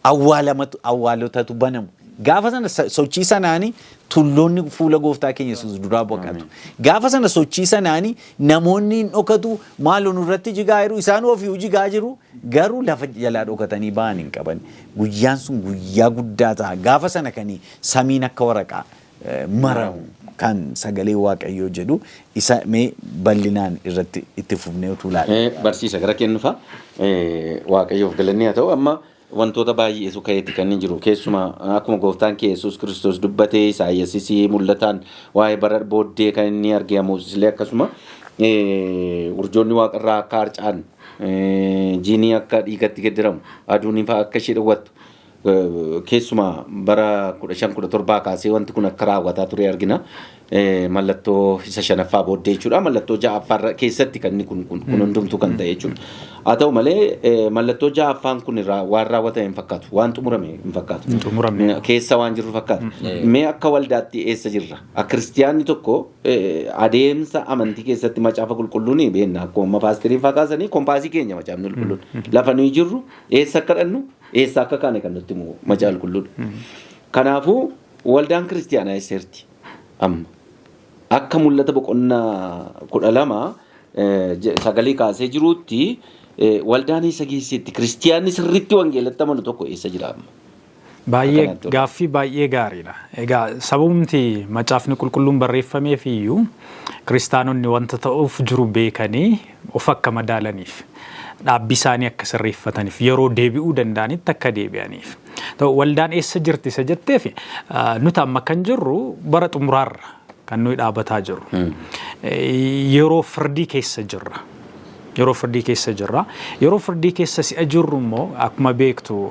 awwaalamatu awwaalotatu banamu. Gaafa sana sochii sanaanii tulloonni fuula gooftaa keenya Yesuus duraa baqatu. Gaafa sana sochii sanaanii namoonni hin dhokatu, maaloo nurratti jigaa jiru, isaan ofii jigaa jiru, garuu lafa jalaa dhokatanii ba'an hin qaban. Guyyaan sun guyyaa guddaa ta'a. Gaafa sana kanii samiin akka waraqaa maramu kan sagalee Waaqayyoo jedhu isa mee bal'inaan irratti itti fufnee utuu ilaalla. Barsiisa gara kennufa. Waaqayyoof galanni haa ta'u. Amma wantoota baay'eetu ka'eeti kan inni jiru. Keessumaa akkuma gooftaan kee Yesuus Kiristoos dubbatee, Isaayyaasis mul'ataan waa'ee bara booddee kan inni argamu illee akkasuma, urjoonni waaqarraa akka harca'an, jiinii akka dhiigatti geddiramu, aduun ifa akka ishee dhowwattu, keessumaa bara 1517 kaasee wanti kun akka raawwataa ture argina. Mallattoo isa shanaffaa booddee jechuudha. Mallattoo ja'affaa keessatti kan inni kun hundumtuu kan ta'e jechuudha. Haa ta'u malee, mallattoo ja'affaan kun waan raawwatame hin fakkaatu. Waan xumurame hin fakkaatu. Hin xumuramne. Keessa waan jiru fakkaata. Mee akka waldaatti eessa jirra? Kiristiyaanni tokko adeemsa amantii keessatti macaafa qulqulluun beekna. Akkuma paastiriin fakkaatanii, kompaasii keenya macaafni qulqulluun. Lafa nuyi jirru, eessa akka dhannu, eessa akka kaane kan nutti himu macaafa qulqulluudha. Kanaafuu waldaan kiristiyaanaa eessa jirti amma? Akka mul'ata boqonnaa 12:9 kaasee jiruutti waldaan eessa geesseetti? Kiristiyaanni sirriitti wangeelatti amanu tokko eessa jira amma? Baay'ee gaaffii baay'ee gaariidha. Egaa sababumti macaafni qulqulluun barreeffameef iyyuu kiristaanonni wanta ta'uuf jiru beekanii of akka madaalaniif, dhaabbii isaanii akka sirreeffataniif, yeroo deebi'uu danda'anitti akka deebi'aniif. Ta'u waldaan eessa jirti isa jetteef, nuti amma kan jirru bara xumuraarra kan nuyi dhaabataa jirru. Yeroo firdii keessa jirra. Yeroo firdii keessa jirra. Yeroo firdii keessa si'a jirru immoo, akkuma beektu,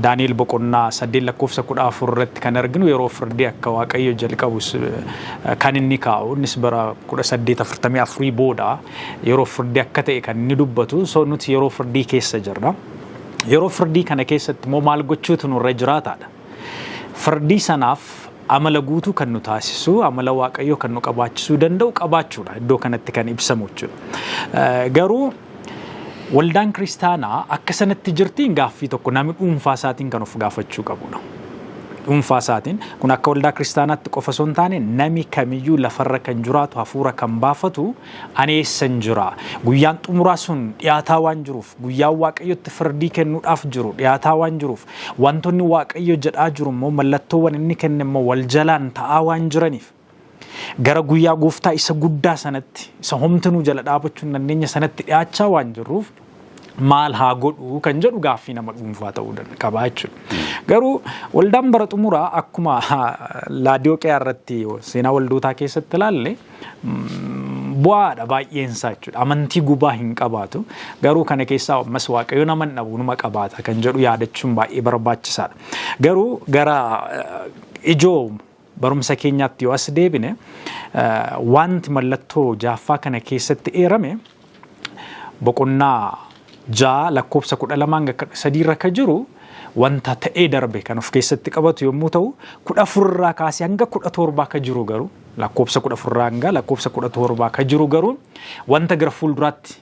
Daani'el boqonnaa 8 lakkoofsa 14 irratti kan arginu, yeroo firdii akka Waaqayyo jalqabus kan inni kaa'u, innis bara 1844 booda yeroo firdii akka ta'e kan inni dubbatu. So nuti yeroo firdii keessa jirra. Yeroo firdii kana keessatti immoo maal gochuutu nurra jiraataadha? Firdii sanaaf amala guutuu kan nu taasisu, amala Waaqayyoo kan nu qabaachisuu danda'u qabaachuudha iddoo kanatti kan ibsamu jechuudha. Garuu waldaan kiristaanaa akka sanatti jirtiin gaaffii tokko namni dhuunfaa isaatiin kan of gaafachuu qabudha. Dhuunfaa isaatiin, kun akka waldaa kiristaanaatti qofa osoo hin taane, nami kamiyyuu lafarra kan jiraatu hafuura kan baafatu, ani eessan jira? Guyyaan xumuraa sun dhiyaataa waan jiruuf, guyyaan Waaqayyotti firdii kennuudhaaf jiru dhiyaataa waan jiruuf, wantoonni Waaqayyo jedhaa jiru immoo, mallattoowwan inni kenne immoo wal jalaan ta'aa waan jiraniif, gara guyyaa gooftaa isa guddaa sanatti, isa homtinuu jala dhaabachuu hin dandeenye sanatti dhiyaachaa waan jirruuf, maal haa godhu kan jedhu gaaffii nama dhuunfaa ta'uu qaba jechuudha. Garuu waldaan bara xumuraa akkuma Laadiyooqiyaa irratti seenaa waldootaa keessatti ilaalle Bu'aadha baay'een isaa jechuudha. Amantii gubaa hin qabaatu. Garuu kana keessaa ammas Waaqayyo nama hin dhabu, numa qabaata kan jedhu yaadachuun baay'ee barbaachisaadha. Garuu gara ijoo barumsa keenyaatti yoo as deebine, wanti mallattoo jaaffaa kana keessatti eerame boqonnaa 6 lakkoofsa 12 hanga 13 irra ka jiru wanta ta'ee darbe kan of keessatti qabatu yommuu ta'u, 14rraa kaasee hanga 17 ka jiru garuu, lakkoofsa 14rraa hanga lakkoofsa 17 ka jiru garuu, wanta gara fuulduraatti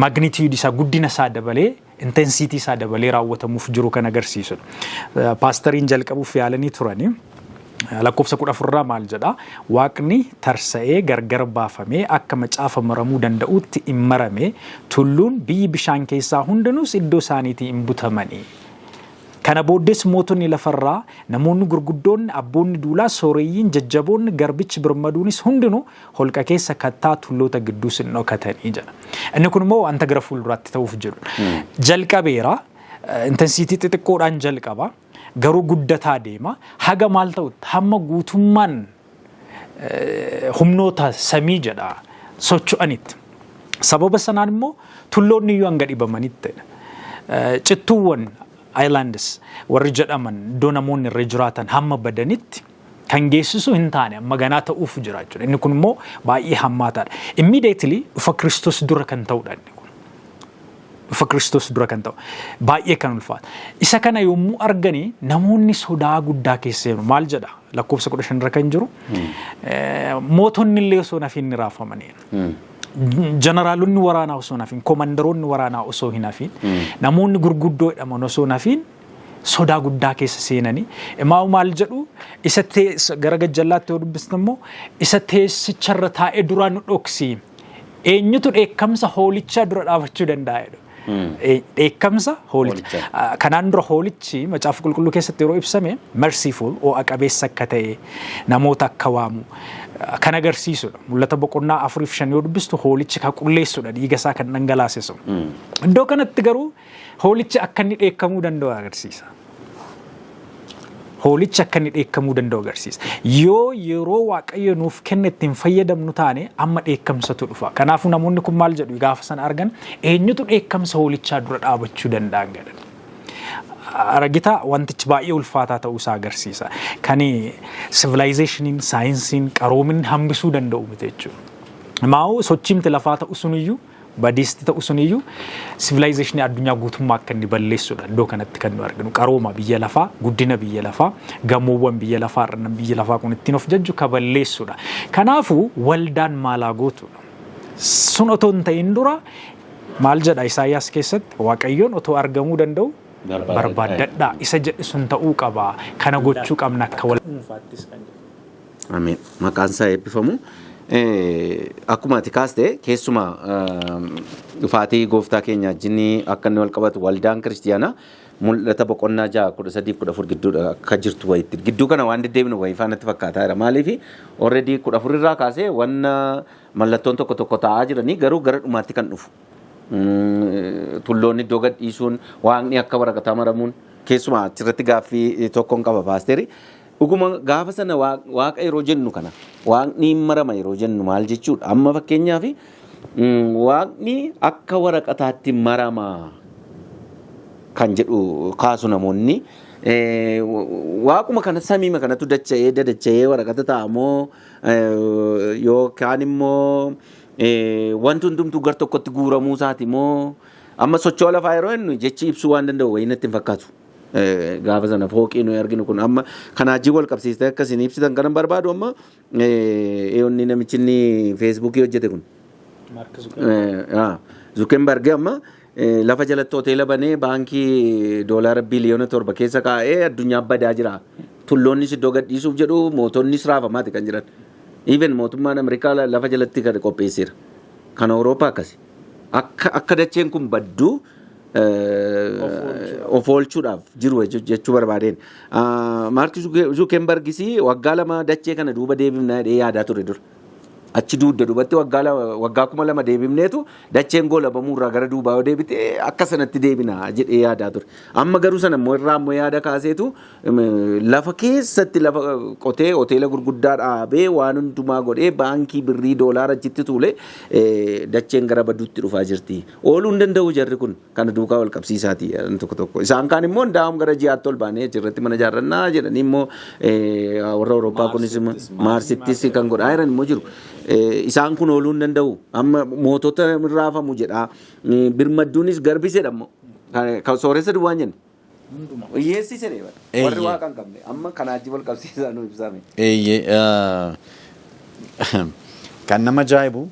magnitude isaa, guddina isaa dabalee, intensity isaa dabalee raawwatamuuf jiru kan agarsiisudha. Paastariin jalqabuuf yaalanii turanii. Lakkoofsa 14rraa maal jedha? "Waaqni tarsa'ee gargar baafamee akka macaafa maramuu danda'utti hin marame, tulluun biyyi bishaan keessaa hundinuus iddoo isaaniitii hin butamanii. Kana booddees mootonni lafarraa, namoonni gurguddoonni, abboonni duulaa, sooreyyiin, jajjaboonni, garbichi birmaduunis hundinuu holqa keessa, kattaa tulloota gidduus hin dhokatanii" jedha. Inni kun immoo wanta gara fuulduraatti ta'uuf jedhu. Jalqabeera. Intensity xixiqqoodhaan jalqaba. Garuu guddataa deema. Haga maal ta'utti? Hamma guutummaan humnoota samii jedha socho'anitti. Sababa sanaan immoo tulloonni iyyuu hanga dhibamanitti. Cittuuwwan, islands warri jedhaman, iddoo namoonni irra jiraatan hamma badanitti kan geessisu hin taane amma ganaa ta'uuf jira jechuudha. Inni kun immoo baay'ee hammaataadha. Immediately dhufa Kiristoos dura kan ta'udha inni kun. Dhufa Kiristoos dura kan ta'u. Baay'ee kan ulfaata. Isa kana yommuu arganii namoonni sodaa guddaa keessa seenu. Maal jedha? Lakkoofsa 15 irra kan jiru. Mootonni illee osoo nafiin ni raafamanii. Jeneraalonni waraanaa osoo hin hafin, komandaroonni waraanaa osoo hin hafin, namoonni gurguddoo jedhaman osoo hin hafin sodaa guddaa keessa seenanii. Imaa'u maal jedhu? Isa gara gajjallaatti yoo dubbisne immoo, "Isa teessicharra taa'ee duraa nu dhoksi. Eenyutu dheekkamsa hoolichaa dura dhaabachuu danda'a?" jedhu. Dheekkamsa hoolicha. Kanaan dura hoolichi Macaafa Qulqulluu keessatti yeroo ibsame merciful, ho'a qabeessa akka ta'e, namoota akka waamu kan agarsiisudha. Mul'ata boqonnaa afuriif shan yoo dubbistu hoolichi kan qulleessudha, dhiiga isaa kan dhangalaasisu. Iddoo kanatti garuu hoolichi akka inni dheekkamuu danda'u agarsiisa. Hoolichi akka inni dheekkamuu danda'u agarsiisa. Yoo yeroo Waaqayyo nuuf kenne ittiin fayyadamnu taane amma dheekkamsatu dhufa. Kanaafuu namoonni kun maal jedhu gaafa sana argan? "Eenyutu dheekkamsa hoolichaa dura dhaabachuu danda'an?" jedhan. Argitaa, wantichi baay'ee ulfaataa ta'uu isaa agarsiisa. Kan civilizationiin, saayinsiin, qaroominni hambisuu danda'u miti jechuudha. Maa'u sochiimti lafaa ta'u suniyyuu, badiisti ta'u suniyyuu, civilizationii addunyaa guutummaa akka inni balleessudha iddoo kanatti kan nu arginu. Qarooma biyya lafaa, guddina biyya lafaa, gamoowwan biyya lafaa irra biyya lafaa kun ittiin of jajju ka balleessudha. Kanaafuu waldaan maalaa gootudha? Sun otoo hin ta'in dura maal jedha Isaayyaas keessatti? "Waaqayyoon otoo argamuu danda'u barbaaddadhaa" isa jedhe sun ta'uu qaba. Kana gochuu qabna akka wal dhuunfaattis kan jedhu. Ameen. Maqaan isaa eebbifamu. Akkuma ati kaaste, keessumaa dhufaatii gooftaa keenya wajjin akka inni wal qabatu, waldaan kiristiyaanaa Mul'ata boqonnaa 6 13 14 gidduudha akka jirtu wayitti. Gidduu kana waan deddeebinu wayii faanatti fakkaataa jira. Maaliif? Already 14 irraa kaasee wanna mallattoon tokko tokko taa'aa jiranii, garuu gara dhumaatti kan dhufu. Tulloonni iddoo gad dhiisuun, waaqni akka waraqataa maramuun, keessumaa achirratti gaaffii tokkoon qaba, paasteeri. Dhuguma gaafa sana waaqa yeroo jennu kana, waaqni hin marama yeroo jennu maal jechuudha? Amma fakkeenyaaf waaqni akka waraqataatti marama kan jedhu kaasu namoonni. Waaquma kana, samiima kanatu dacha'ee dadacha'ee waraqata ta'a moo, yookaan immoo wanti hundumtuu gar tokkotti guuramuu isaati moo? Amma socho'a lafaa yeroo jennu jechi ibsuu waan danda'u wayii natti hin fakkaatu. Gaafa sana fooqii nuyi arginu kun amma kanaa wajjin wal qabsiistee akkasiin ibsitan kanan barbaadu, amma eeyonni namichi inni Facebookii hojjete kun. Zuckerberg amma lafa jalatti hoteela banee baankii doolaara biliyoona 7 keessa kaa'ee addunyaa badaa jira. Tulloonnis iddoo gadhiisuuf jedhu, mootonnis raafamaati kan jiran. Even mootummaan Ameerikaa lafa jalatti kan qopheesseera. Kan Awurooppaa akkasi. Akka dacheen kun badduu of oolchuudhaaf jiru jechuu barbaadeen. Maark Zuukenbergis waggaa 2 dachee kana duuba deebifnaa jedhee yaadaa ture dura. Achi duudda duubatti waggaa 2000 deebifneetu dacheen goolabamuu irraa gara duubaa yoo deebite akka sanatti deebina jedhee yaadaa ture. Amma garuu sana immoo irraa immoo yaada kaaseetu lafa keessatti lafa qotee hoteela gurguddaa dhaabee waan hundumaa godhee baankii birrii doolaara achitti tuule dacheen gara baduutti dhufaa jirti. Ooluu hin danda'u jarri kun kana duukaa wal qabsiisaati tokko tokko. Isaan kaan immoo ndaa'um gara ji'aatti ol baanee achirratti mana ijaarrannaa jedhanii immoo warra Awurooppaa kunis Maarsittis kan godhaa jiran immoo jiru. Isaan kun ooluu hin danda'u. Amma mootota raafamu jedha. Birmadduunis garbisedha immoo. Kan sooressa duwwaa hin jenne. Hiyyeessi jedhee bara. Warri waaqa hin qabne. Amma kanaa achi wal qabsiisaa nu ibsame. Eeyyee, kan nama ajaa'ibu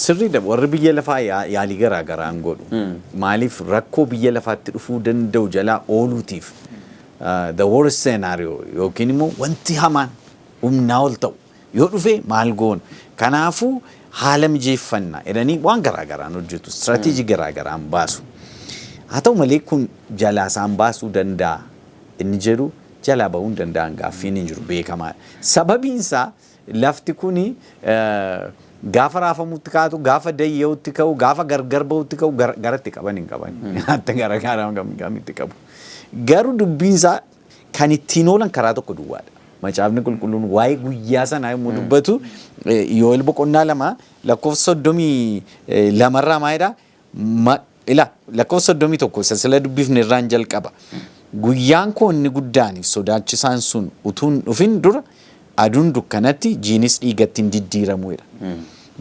sirriidha, warri biyya lafaa yaalii garaa garaan godhu. Maaliif? Rakkoo biyya lafaatti dhufuu danda'u jalaa ooluutiif the worst scenario yookiin immoo wanti hamaan humnaa ol ta'u yoo dhufe maal goona? Kanaafuu haala mijeeffannaa jedhanii waan garaa garaan hojjetu, strategy garaa garaan baasu. Haa ta'u malee kun jalaa isaan baasuu danda'a inni jedhu, jalaa bahuu hin danda'an gaaffiin hin jiru, beekamaadha. Sababiin isaa lafti kuni gaafa raafamutti kaatu, gaafa dayya'utti ka'u, gaafa gargar bahutti ka'u, garatti qaban hin qaban. Hatta gara gara gamitti qabu. Garuu dubbiin isaa kan ittiin oolan karaa tokko duwwaadha. Macaafni Qulqulluun waa'ee guyyaa sanaa yommuu dubbatu, Yo'el boqonnaa 2 lakkoofsa 32rraa maalidhaa? Ila lakkoofsa 31 isa sila dubbifne irraan jalqaba. "Guyyaan koo inni guddaaniif sodaachisaan sun utuu hin dhufin dura aduun dukkanatti, jiinis dhiigatti hin diddiiramu" jedha.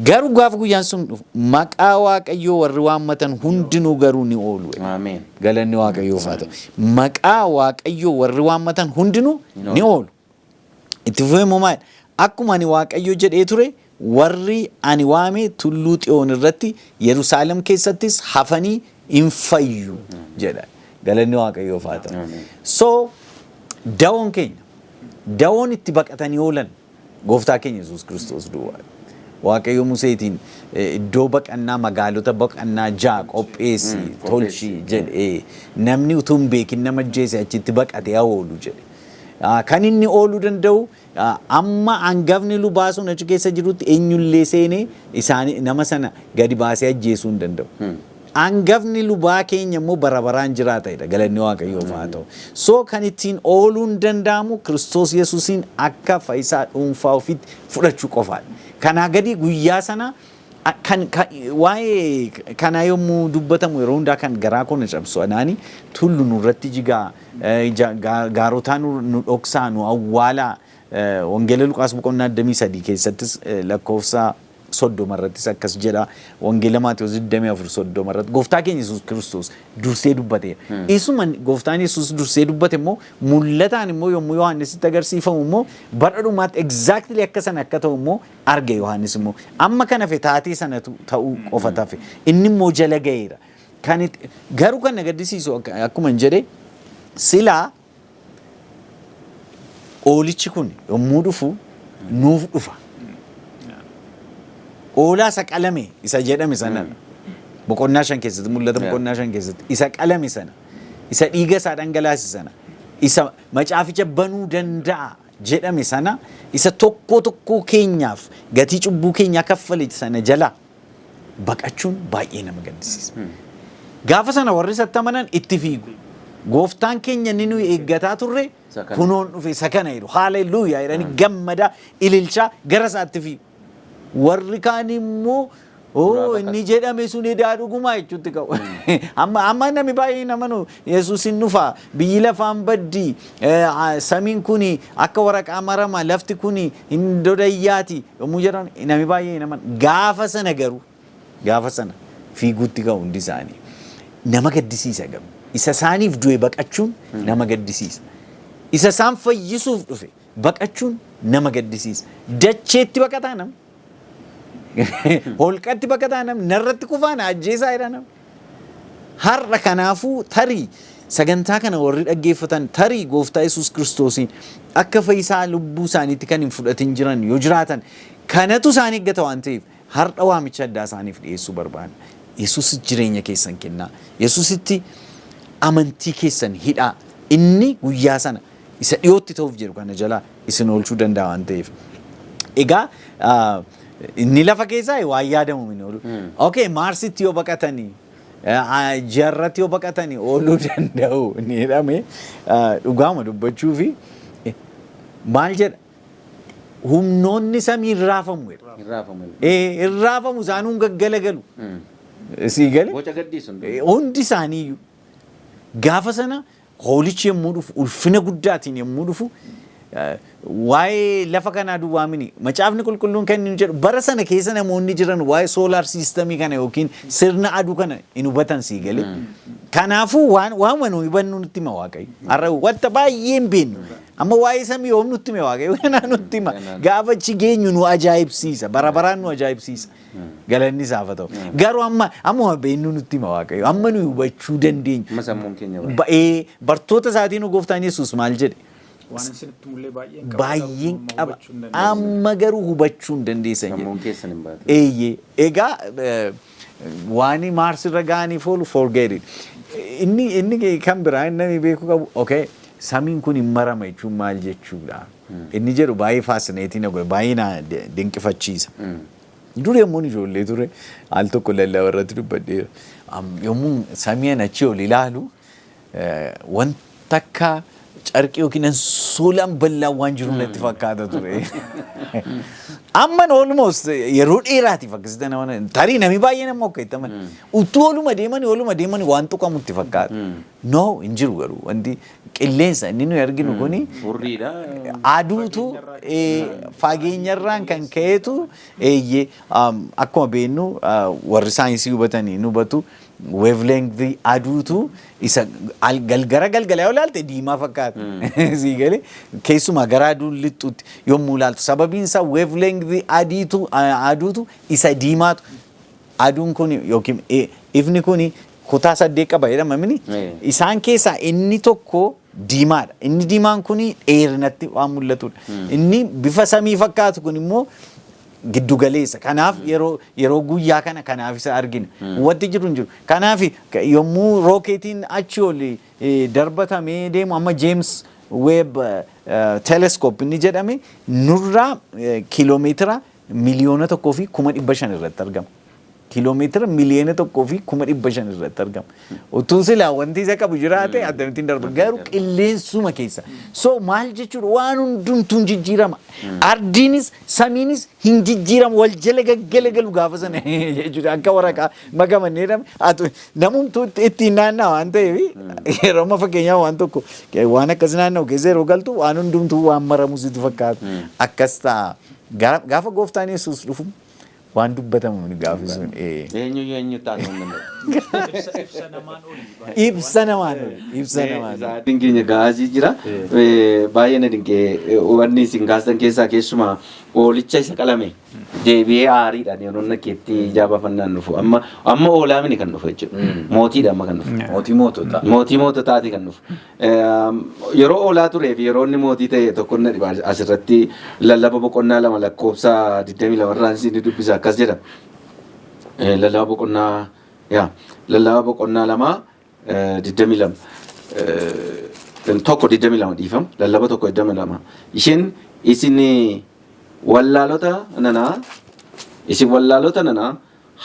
Garuu gaafa guyyaan sun dhufu maqaa Waaqayyoo warri waammatan hundinuu garuu ni oolu jedha. Ameen. Galanni Waaqayyoof haa ta'u. Maqaa Waaqayyoo warri waammatan hundinuu ni oolu. Itti fufee immoo maal? "Akkuma ani Waaqayyo jedhee ture, warri ani waame tulluu Xiyoon irratti, Yerusaalem keessattis hafanii hin fayyu" jedha. Galanni Waaqayyoof haa ta'u. So dawoon keenya, dawoon itti baqatanii oolan gooftaa keenya Yesuus Kiristoos duwwaa. Waaqayyo Museetiin "Iddoo baqannaa, magaalota baqannaa ja'a qopheessi, tolchi" jedhee, namni utuu hin beekin nama ajjeese achitti baqatee haa oolu jedhe. Kan inni ooluu danda'u amma hangafni lubaa sun achi keessa jirutti eenyullee seenee isaanii nama sana gadi baasee ajjeesuu hin danda'u. Hangafni lubaa keenya immoo bara baraan jiraatedha. Galanni Waaqayyoof haa ta'u. So kan ittiin ooluun danda'amu Kiristoos Yesuusiin akka fayyisaa dhuunfaa ofiitti fudhachuu qofaadha. Kanaa gadi guyyaa sana kan waa'ee kanaa yommuu dubbatamu yeroo hundaa kan garaa koo na cabsu anaani, tullu nurratti jigaa, gaarotaa nu dhoksaa, nu awwaalaa. Wangeela Luqaas boqonnaa 23 keessattis lakkoofsa 30 irrattis akkas jedha. Wangeela Maatewos 24 30 irratti gooftaa keenya Yesuus Kiristoos dursee dubbateera. Isuma gooftaan Yesuus dursee dubbate immoo mul'ataan immoo yommuu Yohaannisitti agarsiifamu immoo bara dhumaatti exactly akka sana akka ta'u immoo arge Yohaannis immoo. Amma kana hafe taatee sanatu ta'uu qofa tafe. Inni immoo jala ga'eera. Kan garuu kan na gaddisiisu, akkuma hin jedhe silaa, oolichi kun yommuu dhufu nuuf dhufa. Oolaa isa qalame isa jedhame sanadha. Boqonnaa 5 keessatti, Mul'ata boqonnaa 5 keessatti isa qalame sana, isa dhiiga isaa dhangalaase sana, isa macaaficha banuu danda'a jedhame sana, isa tokkoo tokkoo keenyaaf gatii cubbuu keenyaa kaffale sana jala baqachuun baay'ee nama gaddisiisa. Gaafa sana warri isatti amanan itti fiigu. Gooftaan keenya inni nuyi eeggataa turre Isa kana. Kunoon dhufe, isa kana jedhu. Haalelluuyaa jedhanii gammadaa ililchaa gara isaatti fiigu. Warri kaan immoo "Oo, inni jedhame sun edaa dhugumaa" jechuutti qabu. Amma namni baay'een amanu Yesuus hin dhufa, biyyi lafaan baddi, samiin kuni akka waraqaa marama, lafti kuni hin dodayyaati yommuu jedhan namni baay'een amanu. Gaafa sana garuu gaafa sana fiiguutti ka'u hundi isaanii. Nama gaddisiisa garuu. Isa isaaniif du'e baqachuun nama gaddisiisa. Isa isaan fayyisuuf dhufe baqachuun nama gaddisiisa. Dacheetti baqataa namni. Holqatti baqataa namni. Narratti kufaa, na ajjeesaa jedha namni. Har'a kanaafuu tarii sagantaa kana warri dhaggeeffatan tarii gooftaa Yesuus Kiristoosiin akka fayyisaa lubbuu isaaniitti kan hin fudhatin jiran yoo jiraatan, kanatu isaan eeggata waan ta'eef har'a waamicha addaa isaaniif dhiyeessuu barbaada. Yesuus jireenya keessan kennaa. Yesuusitti amantii keessan hidhaa. Inni guyyaa sana isa dhiyootti ta'uuf jedhu kana jalaa isin oolchuu danda'a waan ta'eef. Egaa Inni lafa keessaa waan yaadamu hin oolu. Okay, Maarsitti yoo baqatanii, ji'arratti yoo baqatanii ooluu danda'u ni jedhame. Dhugaama dubbachuu fi maal jedha, humnoonni samii hin raafamu jedha. Hin raafamu. Hin raafamu, isaanuun gaggalagalu. Sii gale? Boca gaddiisu. Hundi isaaniiyyuu gaafa sana hoolichi yommuu dhufu, ulfina guddaatiin yommuu dhufu, waa'ee lafa kanaa duwwaa mini. Macaafni Qulqulluun kan inni jedhu, bara sana keessa namoonni jiran waa'ee solar systemii kana yookiin sirna aduu kana hin hubatan, sii galee. Kanaafuu waan nu hubannu nutti hima Waaqayyo. Har'a wanta baay'ee hin beeknu. Amma waa'ee samii yoom nutti hime Waaqayyo? Kanaa nutti hima. Gaafa achi geenyu nu ajaa'ibsiisa. Bara baraan nu ajaa'ibsiisa. Galanni isaaf haa ta'u. Garuu amma ammuma beeknu nutti hima Waaqayyo. Amma nu hubachuu dandeenyu. Amma sammuun keenya bara. Ba'ee bartoota isaatiin gooftaan Yesuus maal jedhe? Waan isinitti mul'ee baay'een qaba. Baay'een Amma qaba. hubachuu hin dandeessan. Amma garuu hubachuu hin dandeessan jedhe. Sammuun keessan hin baatu. Eeyyee. Egaa waan Maarsirra ga'aniif oolu, forget it. Inni kan biraa inni namni beekuu qabu, okay, samiin kun hin marama jechuun maal jechuudha? Inni jedhu baay'ee fascinating na godhe, baay'ee na dinqifachiisa. Dur yommuun ijoollee ture, al tokko lallaba irratti dubbadheera. Yommuu samii achi ol ilaalu, wanta akka carqii yookiin soolaan bal'aan waan jiru natti fakkaata ture. Amman almost yeroo dheeraatiif akkasitti nama tarii namni baay'een amma akka itti amana. Utuu oluma deemanii waan tuqamu itti fakkaata. No, hin jiru, garuu wanti qilleensa inni nuyi arginu kuni Hurriidha. aduutu fageenyarraan kan ka'eetu. Eeyyee, akkuma beeknu, warri saayinsii hubatanii nu hubatu, wavelength aduutu isa galgara galgala yoo ilaalte diimaa fakkaata. Sii galee? Keessumaa gara aduun lixxutti yommuu ilaaltu, sababiin isaa wavelength adiitu aduutu isa diimaatu. Aduun kun yookiin ifni kun kutaa saddeet qaba jedhama mini. Isaan keessaa inni tokko diimaadha. Inni diimaan kun dheerinatti waan mul'atudha. Inni bifa samii fakkaatu kun immoo giddu galeessa. Kanaaf yeroo guyyaa kana kanaaf isa argina. Wanti jiru hin jiru. Kanaaf yommuu rookeetiin achi ol darbatamee deemu, amma James Webb Telescope inni jedhame nurraa kiiloomeetira 1,500,000 irratti argama. Kiiloomeetira 1,500,000 irratti argama. Utuu silaa wanti isa qabu jiraate akkamittiin darba? Garuu qilleensuma keessa. So maal jechuudha, waan hundumtuu hin jijjiirama. Ardiinis samiinis hin jijjiiramu, wal jala gaggalagalu gaafa sana jechuudha. Akka waraqaa makamannee jedhame namumtuu ittiin naanna'a waan ta'eef, yeroo amma fakkeenyaaf waan tokko waan akkas naanna'u keessa yeroo galtu, waan hundumtuu waan maramu sitti fakkaata. Akkas ta'a. Gaafa gooftaan Yesuus dhufu waan dubbatamu ni gaafi sun. Eenyuyyuu eenyu taasisuu hin danda'u. Ibsa namaan olii. Ibsa namaan oli. Ibsa namaan oli. Sa'aatiin keenya gahaasii jira. Baay'ee na dinqee wanni isin kaastan keessaa, keessumaa hoolicha isa qalame deebi'ee aariidhaan yeroo nakkeetti jaabafannaan dhufu. Amma hoolaa mini kan dhufu jechuudha. Mootiidha amma kan dhufu. Mootii moototaa. Mootii moototaati kan dhufu. Yeroo oolaa turee fi yeroo inni mootii ta'e tokko na dhiba. Asirratti Lallaba boqonnaa 2 lakkoofsa 22 irraan isin dubbisa, akkas jedha. Lallaba boqonnaa, yaa, Lallaba boqonnaa 2 22, 1 22, dhiifama, Lallaba 1 22. Isheen isin wallaalota nanaa, isin wallaalota nanaa,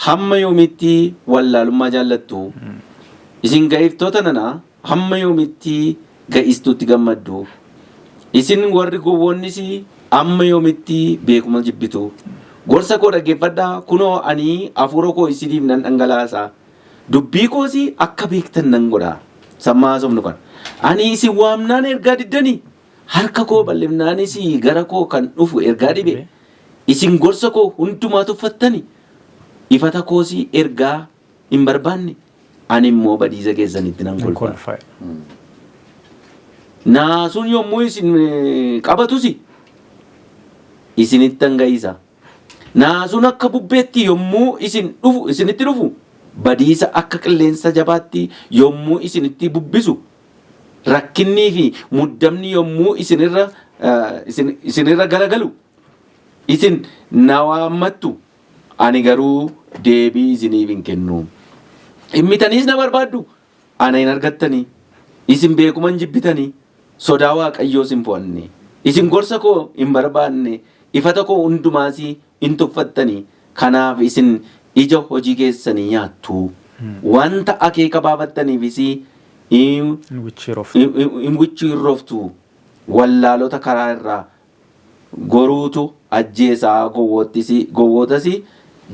hamma yoomitti wallaalummaa jaallattu? Isin ga'iftoota nanaa, hamma yoomitti ga'istuutti gammaddu? Isin warri gowwoonnis amma yoomitti beekuma jibbitu? Gorsa koo dhaggeeffadhaa, kunoo ani hafuura koo isiniif nan dhangalaasa. Dubbii koos akka beektan nan godha. Sammaa haasofnu kana. Ani isin waamnaan ergaa diddanii, harka koo bal'ifnaanis gara koo kan dhufu ergaa dhibe. Isin gorsa koo hundumaa tuffattani, ifata koos ergaa hin barbaanne. Ani immoo badiisa keessanitti nan kolfa. Kolfa. Naasuun yommuu isin qabatus isinitti hanga'isa. Naasuun akka bubbeetti yommuu isin dhufu, isinitti dhufu, badiisa akka qilleensa jabaatti yommuu isinitti bubbisu, rakkinnii fi muddamni yommuu isinirra garagalu, isin na waammattu, ani garuu deebii isiniif hin kennu. Himmitaniis na barbaaddu, ana hin argattanii. Isin beekuma hin jibbitanii, sodaa Waaqayyoos hin fo'anne. Isin gorsa koo hin barbaanne. Ifata koo hundumaas in tuffattanii. Kanaaf isin ija hojii keessanii nyaattu. Wanta akeeka baafattaniifis hin wichiirroftu. Wallaalota karaa irraa goruutu ajjeesaa, gowwootas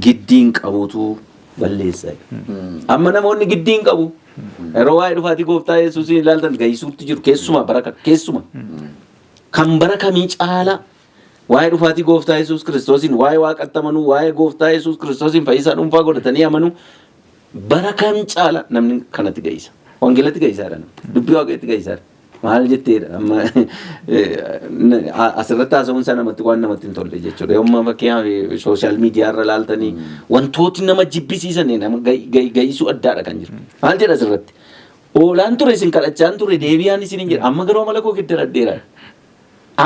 giddiin qabuutu balleessa. Amma namoonni giddiin qabu. Yeroo waa'ee dhufaatii gooftaa Yesuusiin ilaaltan gaisuutti jiru, keessumaa bara kana, keessuma. Kan bara kamii caalaa waa'ee dhufaatii gooftaa Yesuus Kiristoosiin, waa'ee waaqatti amanuu, waa'ee gooftaa Yesuus Kiristoosiin fayyisaa dhuunfaa godhatanii amanuu, bara kam caala namni kanatti gaisa. Wangeelatti gaisaadha namni. Dubbii waaqayyotti gaisaadha. Maal jetteedha amma asirratti haasa'uun isaa namatti waan namatti hin tolle jechuudha. Yommuu fakkeenyaaf social media irra ilaaltanii wantooti nama jibbisiisan nama gaisuu addaadha kan jiru. Maal jedha asirratti? "Oolaan ture, isin kadhachaan ture, deebi'aan isin hin jedha. Amma garuu amala koo geddaradheera.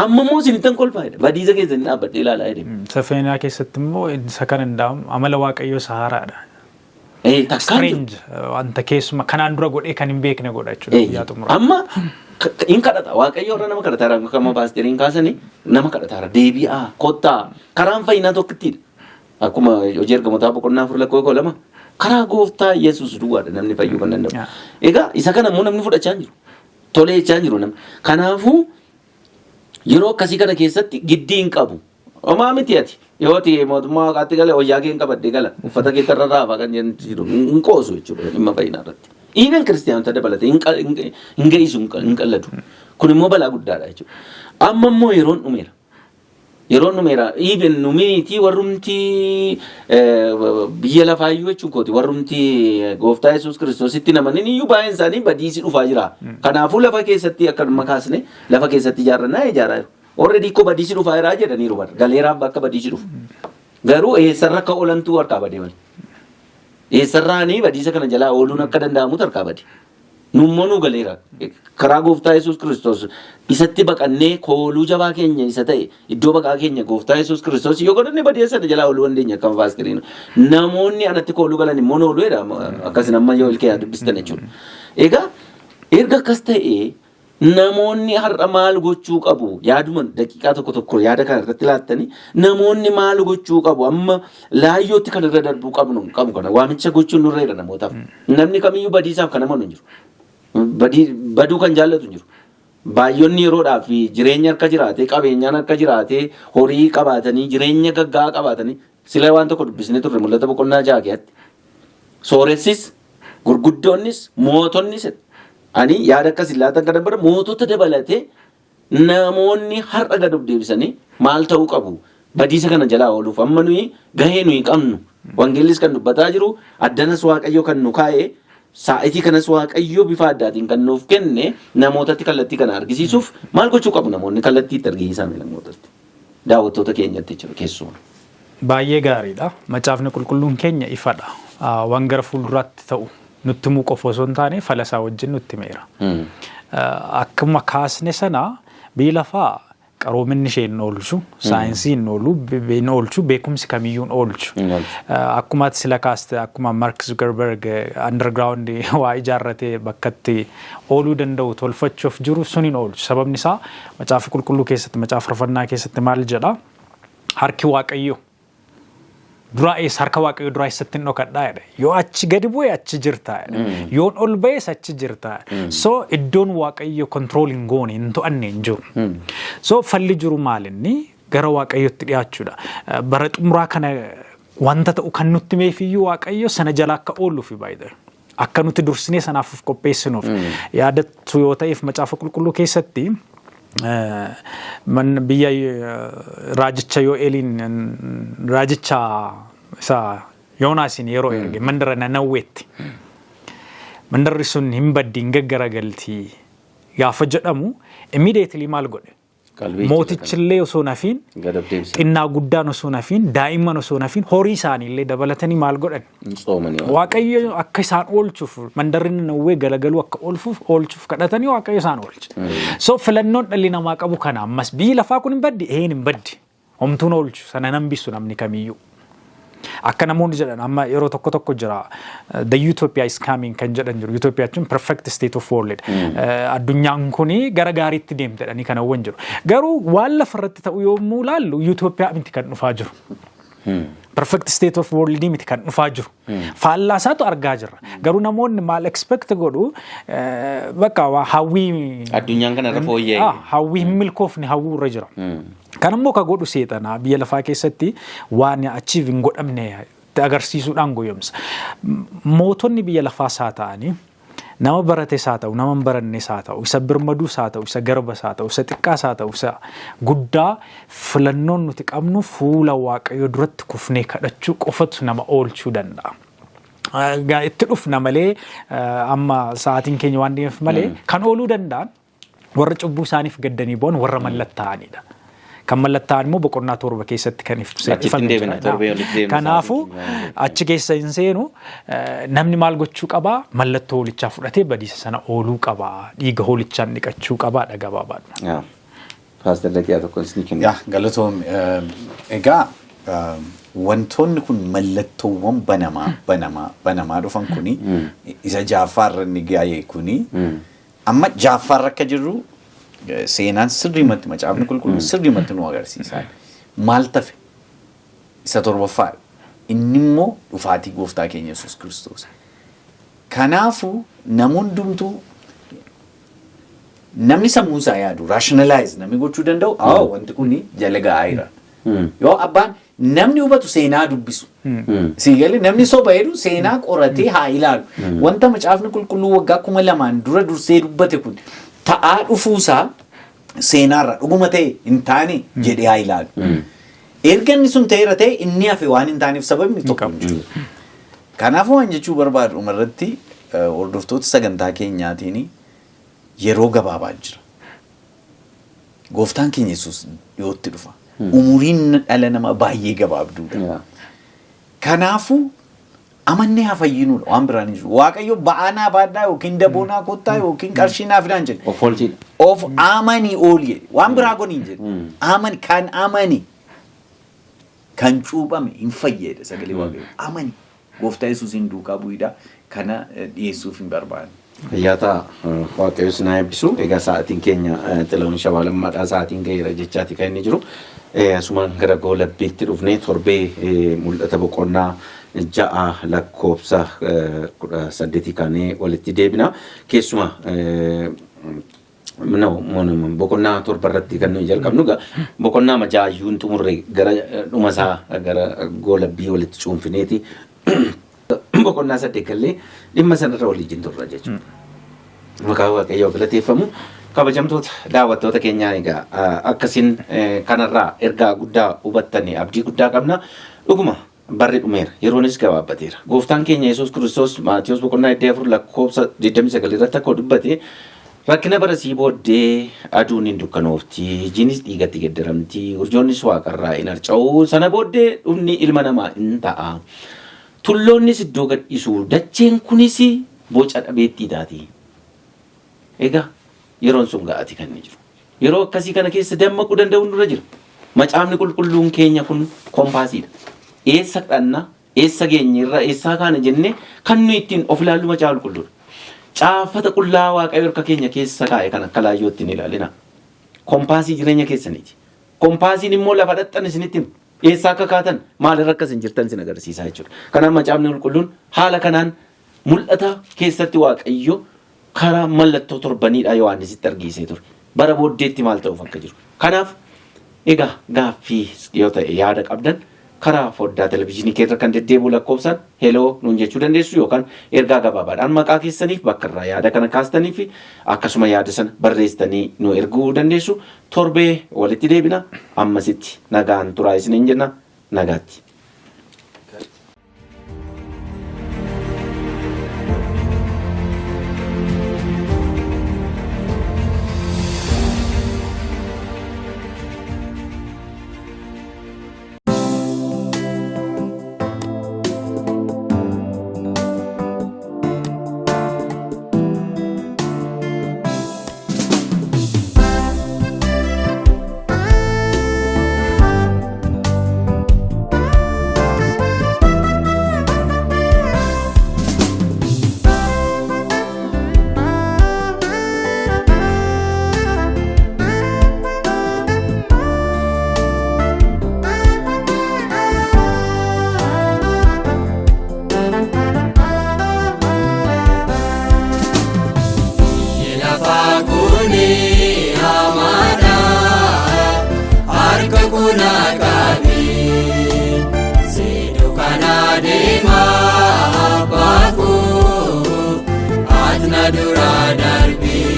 Amma immoo isinittan kolfaa" jedha. "Badiisa keessan dhaabbadhee ilaalaa" jedhe. Safeenaa keessatti immoo isa kan danda'amu amala waaqayyoo isa haaraadha. Takkaan jiru. Strange wanta keessuma kanaan dura godhee kan hin beekne godha jechuudha guyyaa xumuraa. Amma hin kadhata. Waaqayyo irra nama kadhataara. Akkuma paasteriin kaasanii nama kadhataara. "Deebi'aa, kottaa." Karaan fayyinaa tokkittiidha. Akkuma Hojii Ergamootaa boqonnaa 4 lakkoofsa 2, karaa gooftaa Yesuus duwwaadha namni fayyuu kan danda'u. Egaa isa kana immoo namni fudhachaa hin jiru. Tolee jechaa hin jiru namni. Kanaafuu yeroo akkasii kana keessatti giddii hin qabu. Homaa miti ati. Yoo ati mootummaa waaqaatti gale, wayyaa kee hin qabadde gala. Uffata kee tarra raafaa kan jennu jiru. Hin qoosu jechuudha dhimma fayyinaa irratti. Even kiristiyaanota dabalatee hin ga'isu, hin qalladu. Kun immoo balaa guddaadha jechuudha. Amma immoo yeroon dhumeera. Yeroon dhumeera. Even numiitii warrumti biyya lafaayyuu jechuun kooti, warrumti gooftaa Yesuus Kiristoositti namanin iyyuu baay'een isaanii badiisi dhufaa jira. Kanaafuu lafa keessatti akka dhuma kaasne lafa keessatti ijaarrannaa ijaaraa jiru. Already koo badiisi dhufaa jira jedhaniiru bara. Galeeraaf bakka badiisi dhufu. Garuu eessarra akka oolantuu harkaa badee malee. Eessarraanii badiisa kana jalaa ooluun akka danda'amutu harkaa bade. Nummoo nu galeera. Karaa gooftaa Yesuus Kiristoos isatti baqannee, kooluu jabaa keenya isa ta'e, iddoo baqaa keenya gooftaa Yesuus Kiristoos yoo godhanne, badiisa sana jalaa ooluu dandeenya akka paastiriin. "Namoonni anatti kooluu galan immoo oolu" jedha, akkasin amma yoo ilkee dubbistan jechuudha. Egaa erga akkas ta'e, namoonni har'a maal gochuu qabu? Yaaduma daqiiqaa tokko tokko yaada kana irratti laattanii, namoonni maal gochuu qabu? Amma laayyootti kan irra darbuu qabnu qabu kana waamicha gochuun nurra jira namootaaf. Namni kamiyyuu badiisaaf kan amanu hin jiru. Baduu kan jaallatu hin jiru. Baay'oonni yeroodhaaf jireenya harka jiraatee, qabeenyaan harka jiraatee, horii qabaatanii, jireenya gaggaa qabaatanii, sila waan tokko dubbisnee turre Mul'ata boqonnaa 6 keessatti. Sooressis, gurguddoonnis, mootonnis, ani yaada akkas laatan kana bara mootota dabalatee namoonni har'a gad of deebisanii maal ta'uu qabu? Badiisa kana jalaa ooluuf amma nuyi gahee nuyi qabnu, wangeellis kan dubbataa jiru, addanas waaqayyo kan nu kaa'e, saa'itii kanas waaqayyo bifa addaatiin kan nuuf kenne, namootatti kallattii kana argisiisuuf maal gochuu qabu namoonni? Kallattii itti argisiisan namootatti, daawwattoota keenyatti jechuudha keessumaa. Baay'ee gaariidha. Macaafni qulqulluun keenya ifadha. Waan gara fuulduraatti ta'u nutti himuu qofa osoo hin taane, fala isaa wajjin nutti himeera. Akkuma kaasne sana, biyyi lafaa qaroominni ishee hin oolchu, saayinsii hin oolu, hin oolchu, beekumsi kamiyyuu hin oolchu. Hin oolchu. Akkuma ati sila kaaste, akkuma Mark Zuckerberg underground waa ijaarratee bakkatti ooluu danda'u tolfachuuf jiru sun hin oolchu. Sababni isaa macaafa qulqulluu keessatti, macaafa faarfannaa keessatti maal jedha? "Harki waaqayyo duraa eessa, harka waaqayyo duraa eessatti hin dhokadhaa?" jedha. "Yoo achi gadi bu'e achi jirtaa" jedha. "Yoon ol ba'es achi jirtaa" jedha. So iddoon waaqayyo control hin goone, hin to'anne hin jiru. So falli jiru maalinni? Gara waaqayyotti dhiyaachuudha. Bara xumuraa kana wanta ta'u kan nutti himeefiyyuu waaqayyo sana jala akka ooluufi baay'ee. Akka nuti dursinee sanaaf of qopheessinuuf. Yaadattu yoo ta'eef, macaafa qulqulluu keessatti man biyya raajicha Yoo'eeliin, raajicha isa Yoonaasiin yeroo erge mandara Nanawweetti. Mandarri sun hin baddi, hin gaggaragalti gaafa jedhamu, immediately maal godhe? Qalbii Mootichillee osoo nafiin, gad of deebisan. xinnaa guddaan osoo nafiin, daa'imman osoo nafiin, horii isaaniillee dabalatanii maal godhan? Hin soomanii. Waaqayyo akka isaan oolchuuf, mandarri Nanawwee galagaluu akka oolchuuf kadhatanii, Waaqayyo isaan oolche. So filannoon dhalli namaa qabu kana. Ammas biyyi lafaa kun hin baddi, een hin baddi. Homtuun oolchu sana nan bisu namni kamiyyuu. Akka namoonni jedhan amma yeroo tokko tokko jira, "The utopia is coming" kan jedhan jiru. Utopia jechuun perfect state of world. Addunyaan kuni gara gaariitti deemte jedhanii kan hawwan jiru. Garuu waan lafarratti ta'u yommuu ilaallu, utopia miti kan dhufaa jiru. Perfect state of world miti kan dhufaa jiru. Faallaa isaatu argaa jirra. Garuu namoonni maal expect godhu? Bakka hawwii Addunyaan kanarra fooyya'e. Hawwii hin milkoofne hawwuu irra jira. Kan immoo ka godhu seexanaa biyya lafaa keessatti waan achieve hin godhamne agarsiisuudhaan goyyomsa. Mootonni biyya lafaas haa ta'anii, nama barates haa ta'u, nama hin barannes haa ta'u, isa birmaduus haa ta'u, isa garbas haa ta'u, isa xiqqaas haa ta'u, isa guddaa, filannoon nuti qabnu fuula Waaqayyoo duratti kufnee kadhachuu qofatu nama oolchuu danda'a. Itti dhufna malee, amma sa'aatiin keenya waan deemeef malee, kan ooluu danda'an warra cubbuu isaaniif gaddanii bo'an, warra mallattaa'anidha. Kan mallattaa'an immoo boqonnaa 7 keessatti kan Achitti hin deebina, torbee olitti deemna. Kanaafuu sa'aatiin achi keessa hin seenu. Namni maal gochuu qabaa? Mallattoo hoolichaa fudhatee badiisa sana ooluu qabaa. Dhiiga hoolichaan dhiqachuu qabaadha gabaabaadha. Yaa. Paaster, daqiiqaa tokko isinii kenna. Yaa, galatoom. Egaa wantoonni kun mallattoowwan banamaa banamaa banamaa dhufan kuni, isa ja'affaarra inni ga'e kuni, amma ja'affaarra akka jirru seenaan sirriimatti, Macaafni Qulqulluun sirriimatti nu agarsiisa. Maal tafe? Isa torbaffaadha. Inni immoo dhufaatii gooftaa keenya Yesuus Kiristoos. Kanaafuu namoonni hundumtuu, namni sammuu isaa yaadu, rationalize namni gochuu danda'u, "Aa, wanti kun jala ga'aa jira." Yoo abbaan namni hubatu seenaa dubbisu. Sii galee, namni soba jedhu seenaa qoratee haa ilaalu. Wanta Macaafni Qulqulluu waggaa 2000 dura dursee dubbate kun ta'aa dhufuusaa seenaarra dhuguma ta'e hin taane jedhee haa ilaalu. Erga inni sun ta'eera ta'e, inni hafe waan hin taaneef sababni tokko hin jiru. Kanaafuu waan jechuu barbaadu dhumarratti hordoftoota sagantaa keenyaatiin, yeroo gabaabaa jira. Gooftaan keenya Yesuus dhiyootti dhufa. Umuriin dhala namaa baay'ee gabaabduudha. Kanaafuu amannee haa fayyinuudha, waan biraan hin jiru. Waaqayyo ba'aa naa baadhaa yookiin daboo naa kottaa yookiin qarshii naa fidaan jedhe. Of oolchiidha. Of amanii ooli jedhe. Waan biraa godhi hin jedhe. Amani, kan amani kan cuuphame hin fayyada sagalee Waaqayyo. Amani. Gooftaa Yesuusiin duukaa bu'iidha. Kana dhiyeessuuf hin barbaanne. Fayyaa ta'a. Waaqayyo isin haa eebbisu. Egaa sa'aatiin keenya Xilahun Shawaalammaadhaa sa'aatiin ga'eera jechaati kan inni jiru. Asumaan gara goolabbiitti dhufnee, torbee Mul'ata boqonnaa 6 lakkoofsa 18 kaanee walitti deebina. Keessumaa no, boqonnaa 7 irratti kan nuyi jalqabnu egaa boqonnaa majaayyuu hin xumurre, gara dhuma isaa gara goolabbii walitti cuunfineeti boqonnaa 8 gallee dhimma sanarra waliin turra jechuudha. Maqaa Waaqayyoo galateeffamu. Kabajamtoota daawwattoota keenyaa, egaa akkasiin kanarraa ergaa guddaa hubattanii abdii guddaa qabna. Dhuguma barri dhumeera. Yeroonis gabaabbateera. Gooftaan keenya Yesuus Kiristoos Maatiyus boqonnaa 24 lakkoofsa 29 irratti akka dubbate, rakkina barasii booddee aduun hin dukkanoofti, jiinis dhiigatti geddaramti, urjoonnis waaqarraa hin harca'u, sana booddee dhumni ilma namaa hin ta'a. Tulloonnis iddoo gadhiisu, dacheen kunis boca dhabeettii taati. Egaa yeroon sun ga'aati kan inni jiru. Yeroo akkasii kana keessa dammaquu danda'uun nurra jira. Macaafni Qulqulluun keenya kun koompaasiidha. Eessa dhanna, eessa geenye irra, eessaa kaana jennee kan nuyi ittiin of ilaallu Macaafa Qulqulluudha. Caafata qullaa Waaqayyo harka keenya keessa kaa'e kan akka laayyootti hin ilaalina. Koompaasii jireenya keessaniiti. Koompaasiin immoo lafa dhaqxan isinitti hima. Eessaa akka kaatan, maalirra akka isin jirtan isin agarsiisaa jechuudha. Kanaaf Macaafni Qulqulluun haala kanaan mul'ata keessatti Waaqayyo karaa mallattoo torbaniidha Yohaannisitti argiisee ture. Bara booddeetti maal ta'uuf akka jiru. Kanaaf egaa gaaffii yoo ta'e, yaada qabdan karaa foddaa televizyiinii keerra kan deddeebi'u lakkoofsaan heloo nuun jechuu dandeessu, yookaan ergaa gabaabaadhaan maqaa keessaniif bakka irraa yaada kana kaastanii fi akkasuma yaada sana barreessitanii nu erguu dandeessu. Torbee walitti deebina. Ammasitti nagaan turaa isiniin jenna. Nagaatti. dura darbii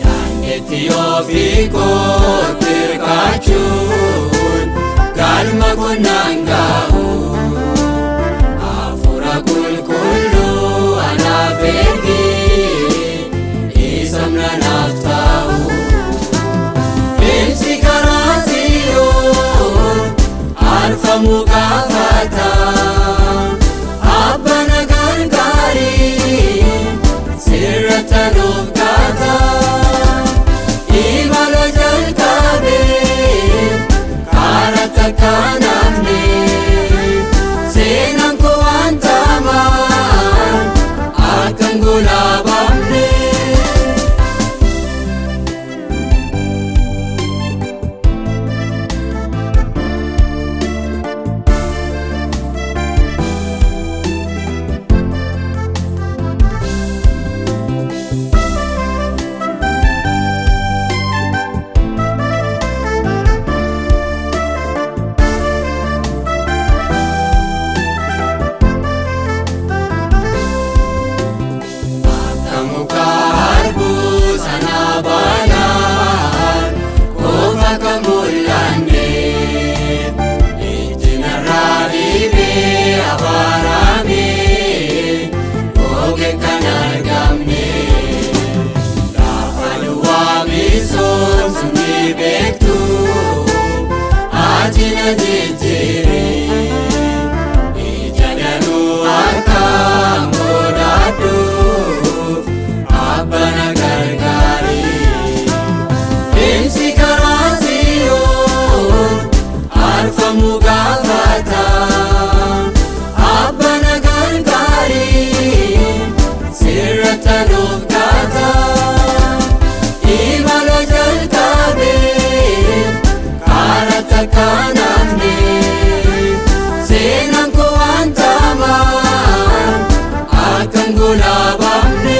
daandeetti ofii kootti hirkaachuun galma konnaan ga'u hafuura qulqulluu anaaf ergi isa naaf ta'u. Deemsi karaa Tsiyoon arfamu gaafata Abba na gargaari sirratti nuuf gaata imala jalqabee karaa takka naafne seenaan koo waan tamaan akka hin gulaabamne. Akka muka harbuu sana baalaan qofa kan mul'anne ijji narraa dhiibee abaarame goge kan argamne gaafa duwwaa misoomsu ni beektu ati na jijjiire. Ija danuu akka godhadhuuf abba na gargaari. Deemsi karaa Tsiyoon arfamu gaafata. Abba na gargaari sirratti nuuf gaata. Imala jalqabee karaa takka naafne seenaan koo waan tamaan akka hin gulaabamne.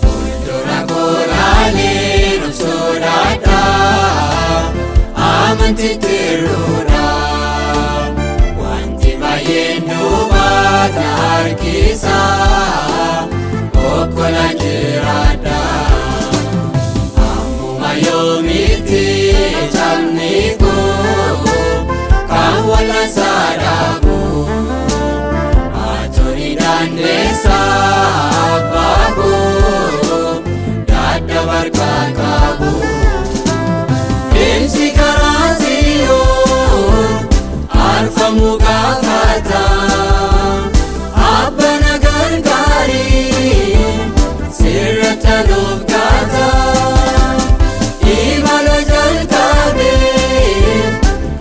Fuuldura koraalee nuuf sodaadha amantiitti hir'uudha wanti baay'een duubatti harkisa okkolaan jiraadha ammuma yoomitti cabni koo kan wal'aansaa dhaabu. Atoni dandeessa abbaa koo daddabarka qabu. Deemsi karaa Tsiyoon arfamu gaafata. Abba na gargaari sirratti nuuf gaata. Imala jalqabee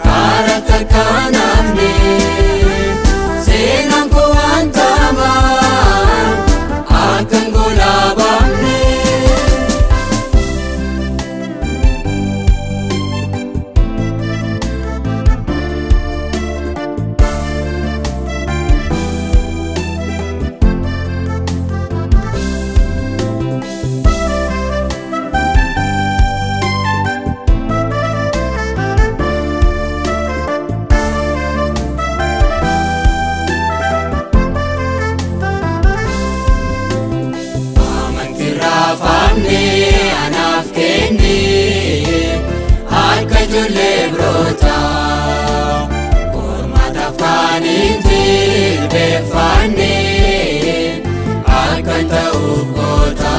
karaa takka naafne seenaan koo waan tamaan akka hin gulaabamne. Amantii raafamne anaaf kenne akka ijoollee biroota qormaataaf kan hin jilbeeffanne akka hin ta'uuf goota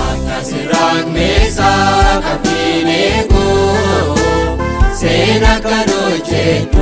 akka sirraaq meesaa qabdiin eeguu seena kan hojjetu.